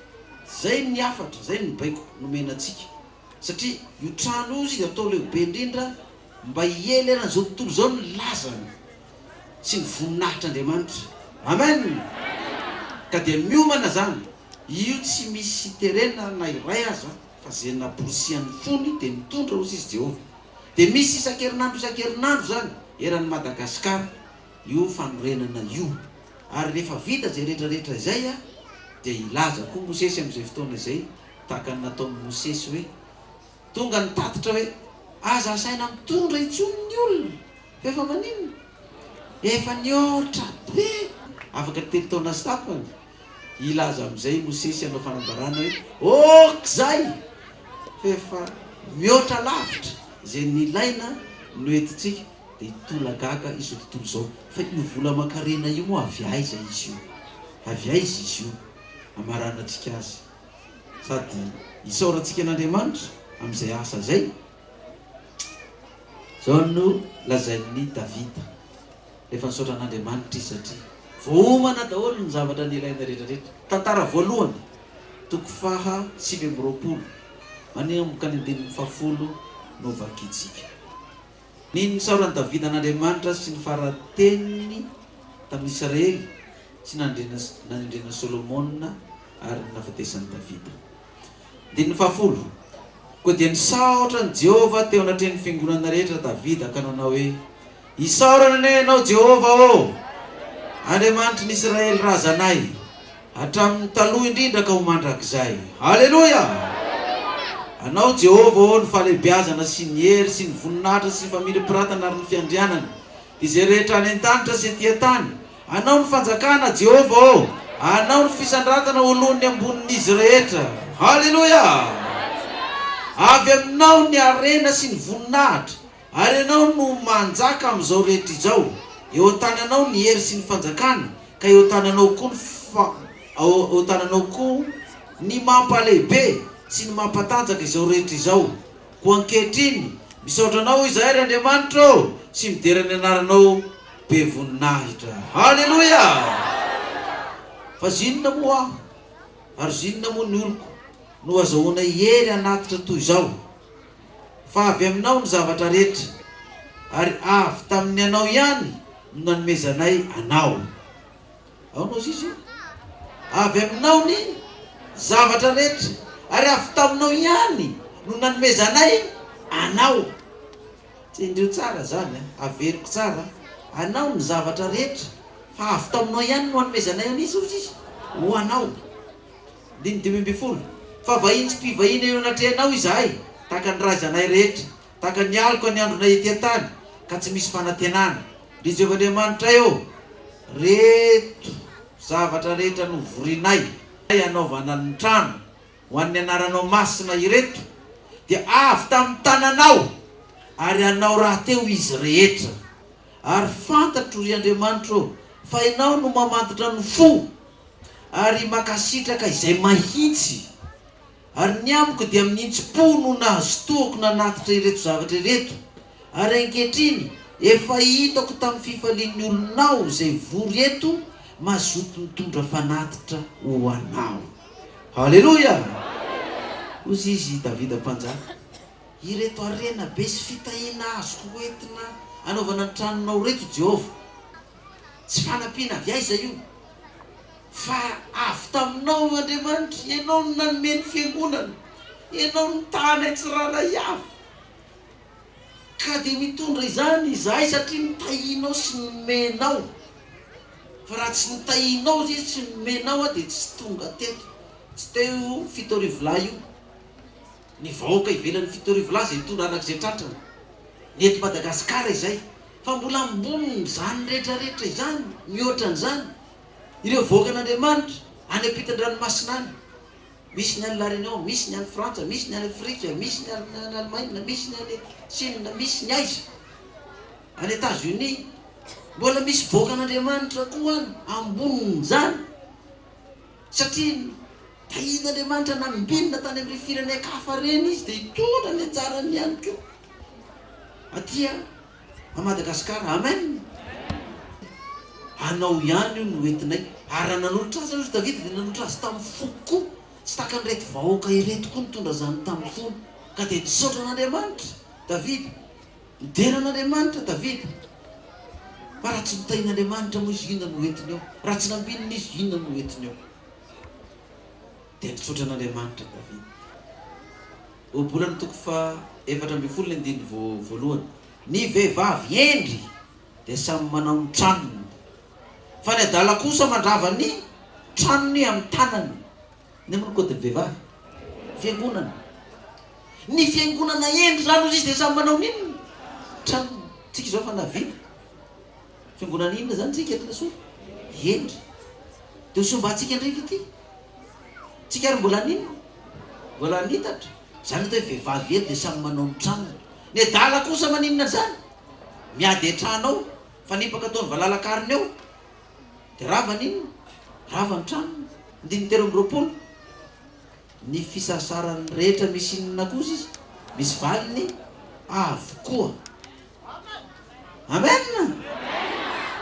Izay ny hafatra, izay ny baiko nomena antsika. Satria io trano io izy atao lehibe indrindra mba hiely eran'izao tontolo izao ny lazany sy ny voninahitr'Andriamanitra. Amen! Ka dia miomana izany. Io tsy misy terena na iray aza fa izay namporisihan'ny fony dia mitondra hozy izy Jehovah. Dia misy isan-kerinandro isan-kerinandro izany eran'i Madagasikara io fanorenana io. Ary rehefa vita izay rehetra rehetra izay dia hilaza koa Mosesy amin'izay fotoana izay tahaka ny nataon'i Mosesy hoe, tonga ny tatitra hoe, aza asaina mitondra intsony ny olona fa efa maninona? Efa nihoatra be! Afaka telo taona sy tapany, hilaza amin'izay i Mosesy hanao fanambarana hoe, Ok izay! Fa efa mihoatra lavitra izay nilaina no entintsika, dia hitolagaga izao tontolo izao. Fa io vola aman-karena io moa avy aiza izy io? Avy aiza izy io? Hamaranantsika azy. Sady isaorantsika an'Andriamanitra amin'izay asa izay. Izao no lazain'i Davida, rehefa nisaotra an'Andriamanitra izy satria voaomana daholo ny zavatra nilaina rehetrarehetra. Tantara voalohany, toko faha 29, manomboka ny andininy fahafolo no vakintsika. Ny nisaoran'i Davida an'Andriamanitra sy ny fara-teniny tamin'ny Israely sy nanendrena an'i Solomona ary ny nahafatesan'i Davida. Andininy fahafolo, Koa dia nisaotra an'i Jehovah teo anatrehan'ny fiangonana rehetra Davida ka nanao hoe, Isaorana anie Ianao, Jehovah ô, Andriamanitry ny Israely razanay, hatramin'ny taloha indrindra ka ho mandrakizay. Haleloia! Anao, Jehovah ô, ny fahalehibeazana sy ny hery sy ny voninahitra sy ny famirapiratana ary ny fiandrianana, izay rehetra any an-danitra sy etỳ an-tany, Anao ny fanjakana, Jehovah ô! Anao ny fisandratana ho lohan'ny ambonin'izy rehetra. Haleloia! Avy aminao ny harena sy ny voninahitra, ary Ianao no manjaka amin'izao rehetra izao. Eo an-tananao ny hery sy ny fanjakana, ka eo an-tananao koa ny fa, eo an-tananao koa ny mampalehibe sy ny mampatanjaka izao rehetra izao. Koa ankehitriny, misaotra Anao izahay, ry Andriamanitra ô, sy midera ny Anaranao be voninahitra. Haleloia! Fa zinona moa aho, ary zinona moa ny oloko, no azahoana hery hanatitra toy izao? Fa avy Aminao ny zavatra rehetra, ary avy tamin'ny Anao ihany no nanomezanay Anao. Aona ozy izy? Avy aminao ny zavatra rehetra, ary avy taminao ihany no nanomezanay anao. Tsindrio tsara izany an, averiko tsara, anao ny zavatra rehetra, fa avy taminao ihany no anomezanay an'iza ozy izy? Ho anao. Andininy 15, Fa vahiny sy mpivahiny eo anatrehanao izahay, tahaka ny razanay rehetra, tahaka ny aloka ny andronay ety an-tany, ka tsy misy fanantenana. Ry Jehovah Andriamanitray ô, reto zavatra rehetra novorinay hanaovana ny trano ho an'ny anaranao masina ireto dia avy tamin'ny tananao, ary anao rahateo izy rehetra. Ary fantatro, ry Andriamanitro ô, fa Ianao no mamantatra ny fo, ary mankasitraka izay mahitsy. Ary ny amiko dia amin'ny hitsim-po no nahazotoako nanatitra ireto zavatra ireto, ary ankehitriny efa hitako tamin'ny fifalian'ny olonao izay vory eto mazoto mitondra fanatitra ho anao. Haleloia! Hoy izy i Davida mpanjaka, Ireto harena be sy fitahiana azoko ho entina hanaovana ny tranonao ireto, Jehovah. Tsy fanampiana avy aiza io? Fa avy taminao io Andriamanitra, Ianao no nanome ny fiangonana, Ianao no nitaha anay tsirairay avy. Ka dia mitondra izany izahay satria nitahianao sy nomenao. Fa raha tsy nitahianao izy, tsy nomenao aho dia tsy tonga teto. Tsy teo io 7000 lahy io. Ny vahoaka ivelan'ny 7000 lahy izay nitondra araka izay tratrany. Ny eto Madagasikara izay. Fa mbola ambonin'izany rehetra rehetra izany, mihoatra an'izany. Ireo vahoakan'Andriamanitra any ampitan-dranomasina any. Misy ny any La Réunion, misy ny any Frantsa, misy ny any Afrika, misy ny any Allemagne, misy ny any Chine, misy ny aiza? Any Etats Unis. Mbola misy vahoakan'Andriamanitra koa any ambonin'izany. Satria tahian'Andriamanitra nambinina tany amin'ireny firenen-kafa ireny izy dia hitondra ny anjarany ihany koa aty a Madagasikara. Amen! Anao ihany io no entinay. Ary raha nanolotra azy aloha Davida dia nanolotra azy tamin'ny fo koa. Tsy tahaka an'ireto vahoaka ireto koa nitondra izany tamin'ny fony. Ka dia nisaotra an'Andriamanitra Davida. Nidera an'Andriamanitra Davida. Fa raha tsy notahin'Andriamanitra moa izy inona no hoentiny eo? Raha tsy nambinina izy inona no hoentiny eo? Dia nisaotra an'Andriamanitra Davida. Ohabolana toko faha 14 ny andininy voalohany. Ny vehivavy hendry dia samy manao ny tranony, fa ny adala kosa mandrava ny tranony amin'ny tanany. Inona moa ny code-n'ny vehivavy? Fiangonana. Ny fiangonana hendry izany hozy izy dia samy manao ny inona? Tranony. Tsika izao efa nahavita. Fiangonana inona izany tsika eto Lasora? Hendry. Dia ho sombantsika indray ve ity? Tsika ary mbola haninona? Mbola hanitatra. Izany atao hoe vehivavy hendry dia samy manao ny tranony. Ny adala kosa maninona izany? Miady an-trano ao, fanipaka ataon'ny valalakariny ao. Dia rava ny inona? Rava ny tranony. Andininy 23. Ny fisasaran'ny rehetra misy inona kosa izy? Misy valiny avokoa. Amen!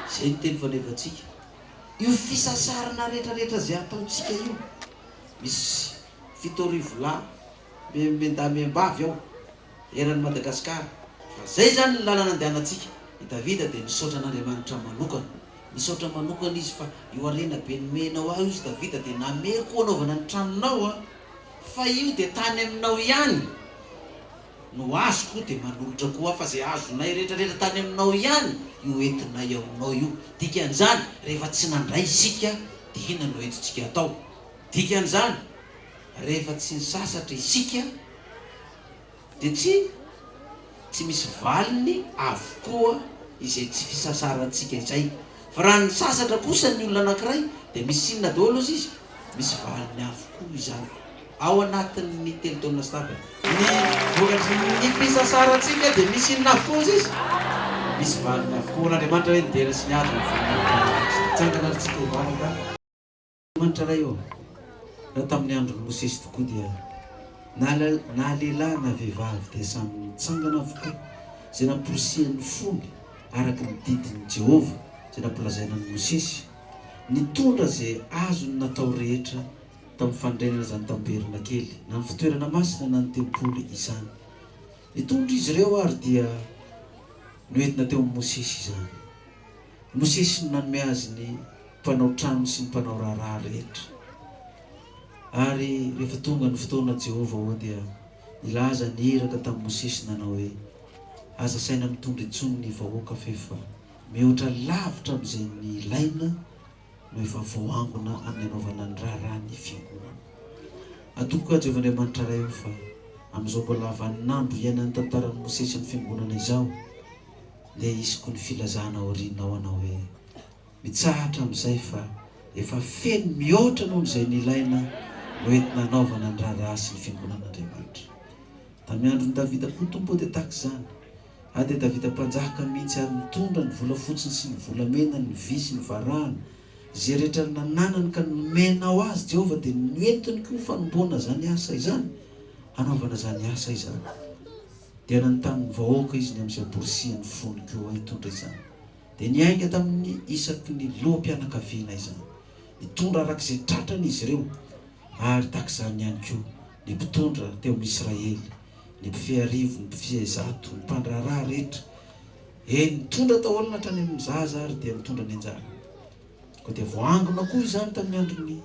Izay no teny fanevantsika. Io fisasarana rehetra rehetra izay ataontsika io, misy 7000 lahy miandahy miambavy ao eran'i Madagasikara. Fa izay izany ny lalana andehanantsika. I Davida dia nisaotra an'Andriamanitra manokana. Nisaotra manokana izy fa io harena be nomenao ahy io izy Davida dia nameko hanaovana ny tranonao a! Fa io dia tany aminao ihany no azoko dia manolotra koa aho fa izay azonay rehetra rehetra tany aminao ihany io entinay aminao io. Dikan'izany rehefa tsy nandray isika dia inona no entintsika atao? Dikan'izany rehefa tsy nisasatra isika Dia tsy tsy misy valiny avokoa izay tsy fisasarantsika izay. Fa raha nisasatra kosa ny olona anankiray dia misy inona daholo ozy izy? Misy valiny avokoa izany ao anatin'ny telo taona sy tapany. Ny vokatry ny fisasarantsika dia misy inona avokoa ozy izy? Misy valiny avokoa. Ho an'Andriamanitra hoe ny dera sy ny ady ny voninahitra mandrakizay. Mitsangana ary tsika hivavaka. Andriamanitra Ray ô, raha tamin'ny andron'i Mosesy tokoa dia na na lehilahy na vehivavy dia samy nitsangana avokoa izay namporisihan'ny fony araka ny didin'i Jehovah izay nampilazaina an'i Mosesy, nitondra izay azony natao rehetra tamin'ny fanorenana izany tabernakely na ny fitoerana masina na ny tempoly izany. Nitondra izy ireo ary dia noentina teo amin'i Mosesy izany. Mosesy no nanome azy ny mpanao trano sy ny mpanao raharaha rehetra. Ary rehefa tonga ny fotoana Jehovah ô dia nilaza ny iraka tamin'i Mosesy nanao hoe, Aza asaina mitondra intsony ny vahoaka f'efa mihoatra lavitra amin'izay nilaina no efa voaangona amin'ny anaovana ny raharahan'ny fiangonana. Atokiko aho Jehovah Andriamanitra Ray ô fa amin'izao mbola vaninandro iainan'ny tantaran'i Mosesy amin'ny fiangonana izao dia hisy koa ny filazana aoriana ao anao hoe mitsahatra amin'izay fa efa feno mihoatra noho izay nilaina no entina hanaovana ny raharaha sy ny fiangonan'Andriamanitra. Tamin'ny andron'i Davida koa Tompo ô dia tahaka izany. Ary dia Davida mpanjaka mihitsy ary nitondra ny volafotsiny sy ny volamenany, ny vy sy ny varahana, izay rehetra nananany ka nomenao azy Jehovah dia noentiny koa ho fanompoana izany asa izany, hanaovana izany asa izany. Dia nanontany ny vahoaka izy ny amin'izay amporisihan'ny fony koa hitondra izany. Dia niainga tamin'ny isaky ny loham-pianakaviana izany. Nitondra araka izay tratrany izy ireo, ary tahaka izany ihany koa ny mpitondra teo amin'ny Israely, ny mpifehy arivo, ny mpifehy zato, ny mpandraharaha rehetra. Eny, nitondra daholo na hatrany amin'ny zaza ary dia nitondra ny anjarany. Koa dia voaangona koa izany tamin'ny andron'i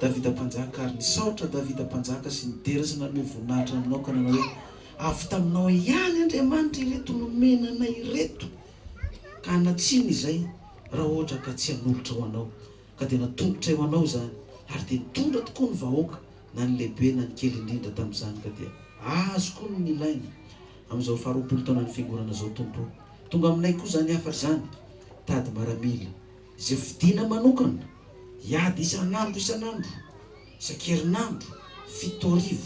Davida mpanjaka, ary nisaotra Davida mpanjaka sy nidera sy nanome voninahitra aminao ka nanao hoe, Avy taminao ihany, Andriamanitra, ireto nomena anay ireto, ka hanan-tsiny izay raha ohatra ka tsy hanolotra ho anao. Ka dia natolotray ho anao izany, ary dia nitondra tokoa ny vahoaka, na ny lehibe na ny kely indrindra tamin'izany, ka dia azo koa ny nilaina. Amin'izao faharoapolo taonan'ny Fiangonana izao, Tompo ô, tonga aminay koa izany hafatra izany, tady maramila, izay fidina manokana, hiady isan'andro isan'andro, isan-kerinandro. 7000,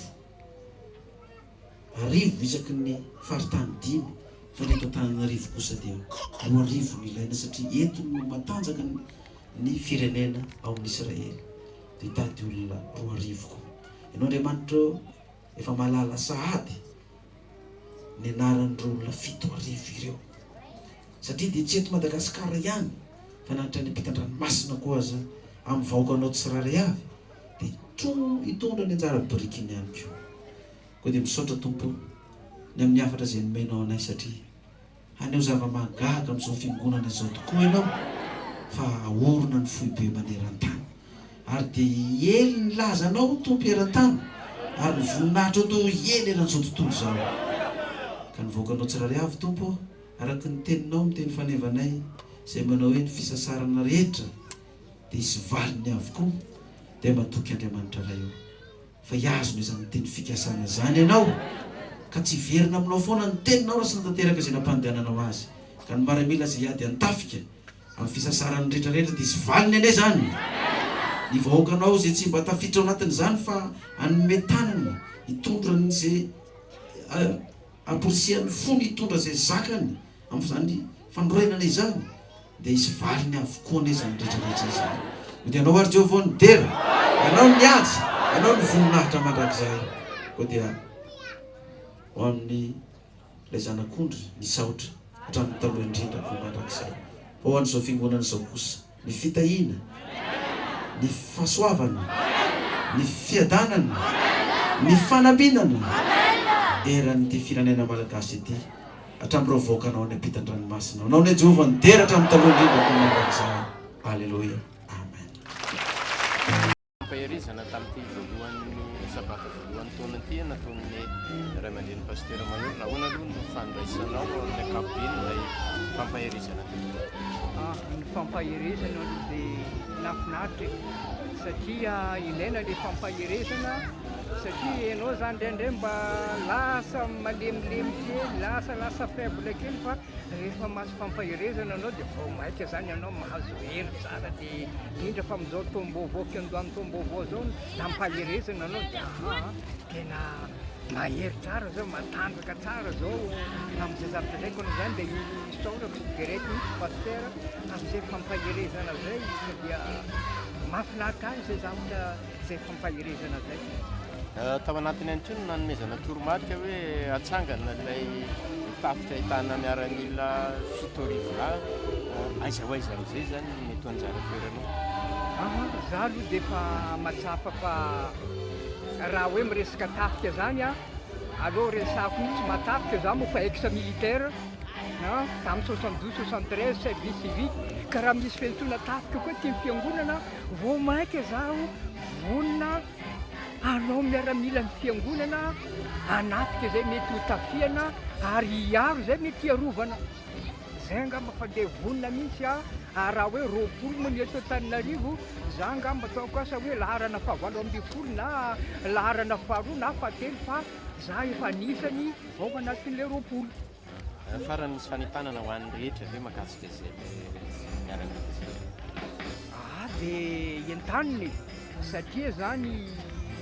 arivo isaky ny faritany dimy, fa ny eto Antananarivo kosa dia 2000 no ilaina satria eto no matanjaka ny firenena ao amin'i Israely. Dia hitady olona 2000 koa. Ianao Andriamanitra ô, efa mahalala sahady ny anaran'ireo olona 7000 ireo. Satria dia tsy eto Madagasikara ihany fa na hatrany ampitan-dranomasina koa aza amin'ny vahoakanao tsirairay avy dia hitondra ny anjara birikiny ihany koa. Koa dia misaotra Tompo o ny amin'ny hafatra izay nomenao anay satria haneho zava-mahagaga amin'izao fiangonana izao tokoa Ianao fa haorina ny foibe maneran-tany ary dia hiely ny lazanao Tompo eran-tany ary ny voninahitrao toa hiely eran'izao tontolo izao. Ka ny vahoakanao tsirairay avy Tompo o Araka ny teninao miteny fanevanay izay manao hoe ny fisasarana rehetra dia hisy valiny avokoa dia matoky Andriamanitra Ray o fa hihazona izany teny fikasana izany ianao ka tsy hiverina aminao foana ny teninao raha tsy natanteraka izay nampandehananao azy ka ny maramila izay hiady an-tafika amin'ny fisasarany rehetra rehetra dia hisy valiny anie izany ny vahoakanao izay tsy mba tafiditra ao anatin'izany fa hanome tanana hitondra an'izay Amporisihan'ny fony hitondra izay zakany amin'izany fanorenana izany, dia hisy valiny avokoa anie izany rehetra rehetra izany. Koa dia Anao àry Jehovah ô ny dera, Anao ny haja, Anao ny voninahitra mandrakizay. Koa dia ho amin'ny ilay Zanak'ondry ny saotra hatramin'ny taloha indrindra koa mandrakizay. Fa ho an'izao fiangonana izao kosa. ny fitahiana, ny fahasoavana, ny fiadanana, ny fanambinana eran'ity firenena malagasy ity hatramin'ireo vahoakanao any ampitan-dranomasina. Anao anie Jehovah ny dera hatramin'ny taloha indrindra koa mandrakizay. Aleloia. Amen. Fampaherezana tamin'ity voalohan'ny sabata voalohan'ny taona ity nataon'ny ray aman-dreny Pasteur Mahery. Nahoana aloha no fandraisanao amin'ny ankapobeny ilay fampaherezana teo? Ah, ny fampaherezana aloha dia nahafinaritra e, satria ilaina ilay fampaherezana satria ianao izany indraindray mba lasa malemilemy kely, lasa lasa faible kely fa Rehefa mahazo fampaherezana ianao dia vao maika izany ianao mahazo hery tsara dia indrindra fa amin'izao taom-baovao fiandohan'ny taom-baovao izao nampaherezana ianao dia aha tena mahery tsara izao matanjaka tsara izao amin'izay zavatra izay koa izany dia isaorako sy deraiko mihitsy pasteur amin'izay fampaherezana izay fa dia mahafinaritra ahy izay zavatra izay fampaherezana izay. Tao anatiny ihany koa no nanomezana toromarika hoe hatsangana ilay tafika ahitana miaramila 7000 lahy. Aiza ho aiza amin'izay izany no mety ho anjara toeranao? Aha, za aloha dia efa mahatsapa fa raha hoe miresaka tafika zany an, aleo resahako mihitsy maha tafika, za moa fa ex militaire an, tamin'ny 72, 73 service civique, ka raha misy fiantsoana tafika koa aty amin'ny fiangonana, vao mainka zaho vonona hanao miaramila ny fiangonana, hanafika izay mety ho tafihana ary hiaro izay mety hiarovana. Izay angamba fa dia vonona mihitsy aho, ary raha hoe 20 moa ny eto Antananarivo, za angamba ataoko asa hoe laharana faha-18 na laharana faharoa na fahatelo fa za efa anisany ao anatin'ilay 20. Farany misy fanentanana ho an'ny rehetra ve mahakasika izay miaramila izay? Ah dia entanina e! Satria zany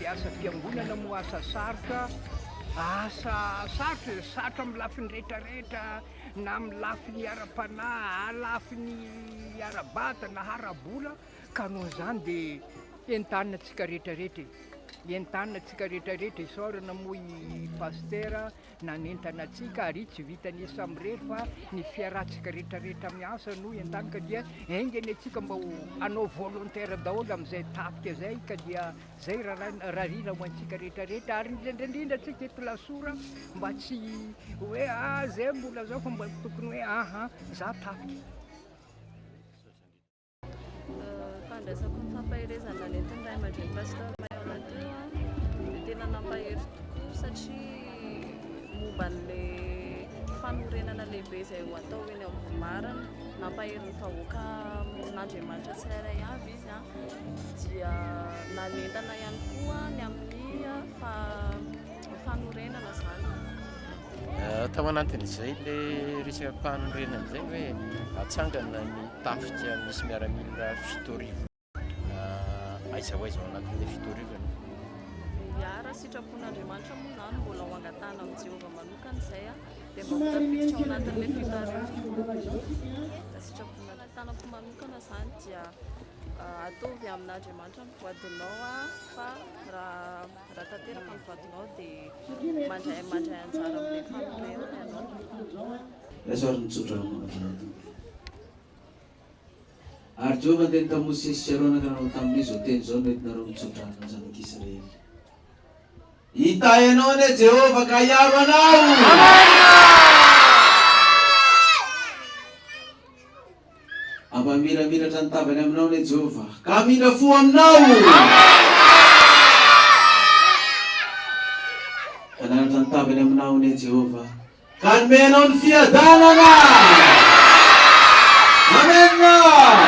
le asa fiangonana moa asa sarotra, asa sarotra e, sarotra amin'ny lafiny rehetra rehetra, na amin'ny lafiny ara-panahy, lafiny ara-batana, ara-bola, ka noho izany dia entanina antsika rehetra rehetra e! Entanina antsika rehetra rehetra, isaorana moa i Pasitera nanentana antsika ary tsy vitan'ny samirery fa ny fiarahantsika rehetra rehetra miasa no entany ka dia enga anie antsika mba ho hanao volontaire daholo amin'izay tafika izay ka dia zay rarina ho antsika rehetra rehetra ary indrindra indrindra antsika eto Lasora mba tsy hoe ah zay mbola zao fa mba tokony hoe aha za tafika. Fandraisako ny fampaherezana nentin'ny ray aman-dreny Pasteur Mayor teo dia tena nampahery tokoa satria momba an'ilay fanorenana lehibe izay ho atao eny Ambohimarina. Nampahery ny vahoaka amin'Andriamanitra tsirairay avy izy dia nanentana ihany koa ny amin'ny fanorenana izany. Tao anatin'izay ilay resaka fanorenana izay ny hoe atsangana ny tafika misy miaramila 7000. Aiza ho aiza ao anatin'ilay 7000 ianao? Toliara. Sitrapon'Andriamanitra moa izany mbola ho angatahana amin'i Jehovah manokana izay dia mba ho tafiditra ao anatin'ilay 70 tokoa. Sitrapon'Andriamanitra. Tanako manokana izany dia ataovy amin'Andriamanitra ny voadinao fa raha raha tanteraka ny voadinao dia mandray mandray anjara amin'ilay fanorenana ianao. Raiso ary ny tsodrano avy any Tompo. Ary Jehovah niteny tamin'i Mosesy sy Arona ka nanao taminy hoe, Izao teny izao no entinareo mitsodrano ny zanak'Israely. Hitahy anao anie Jehovah ka hiaro anao! Hampamiramiratra ny tavany aminao anie Jehovah ka hamindra fo aminao! Hananatra ny tavany aminao anie Jehovah Ka hanome anao ny fiadanana! Amena!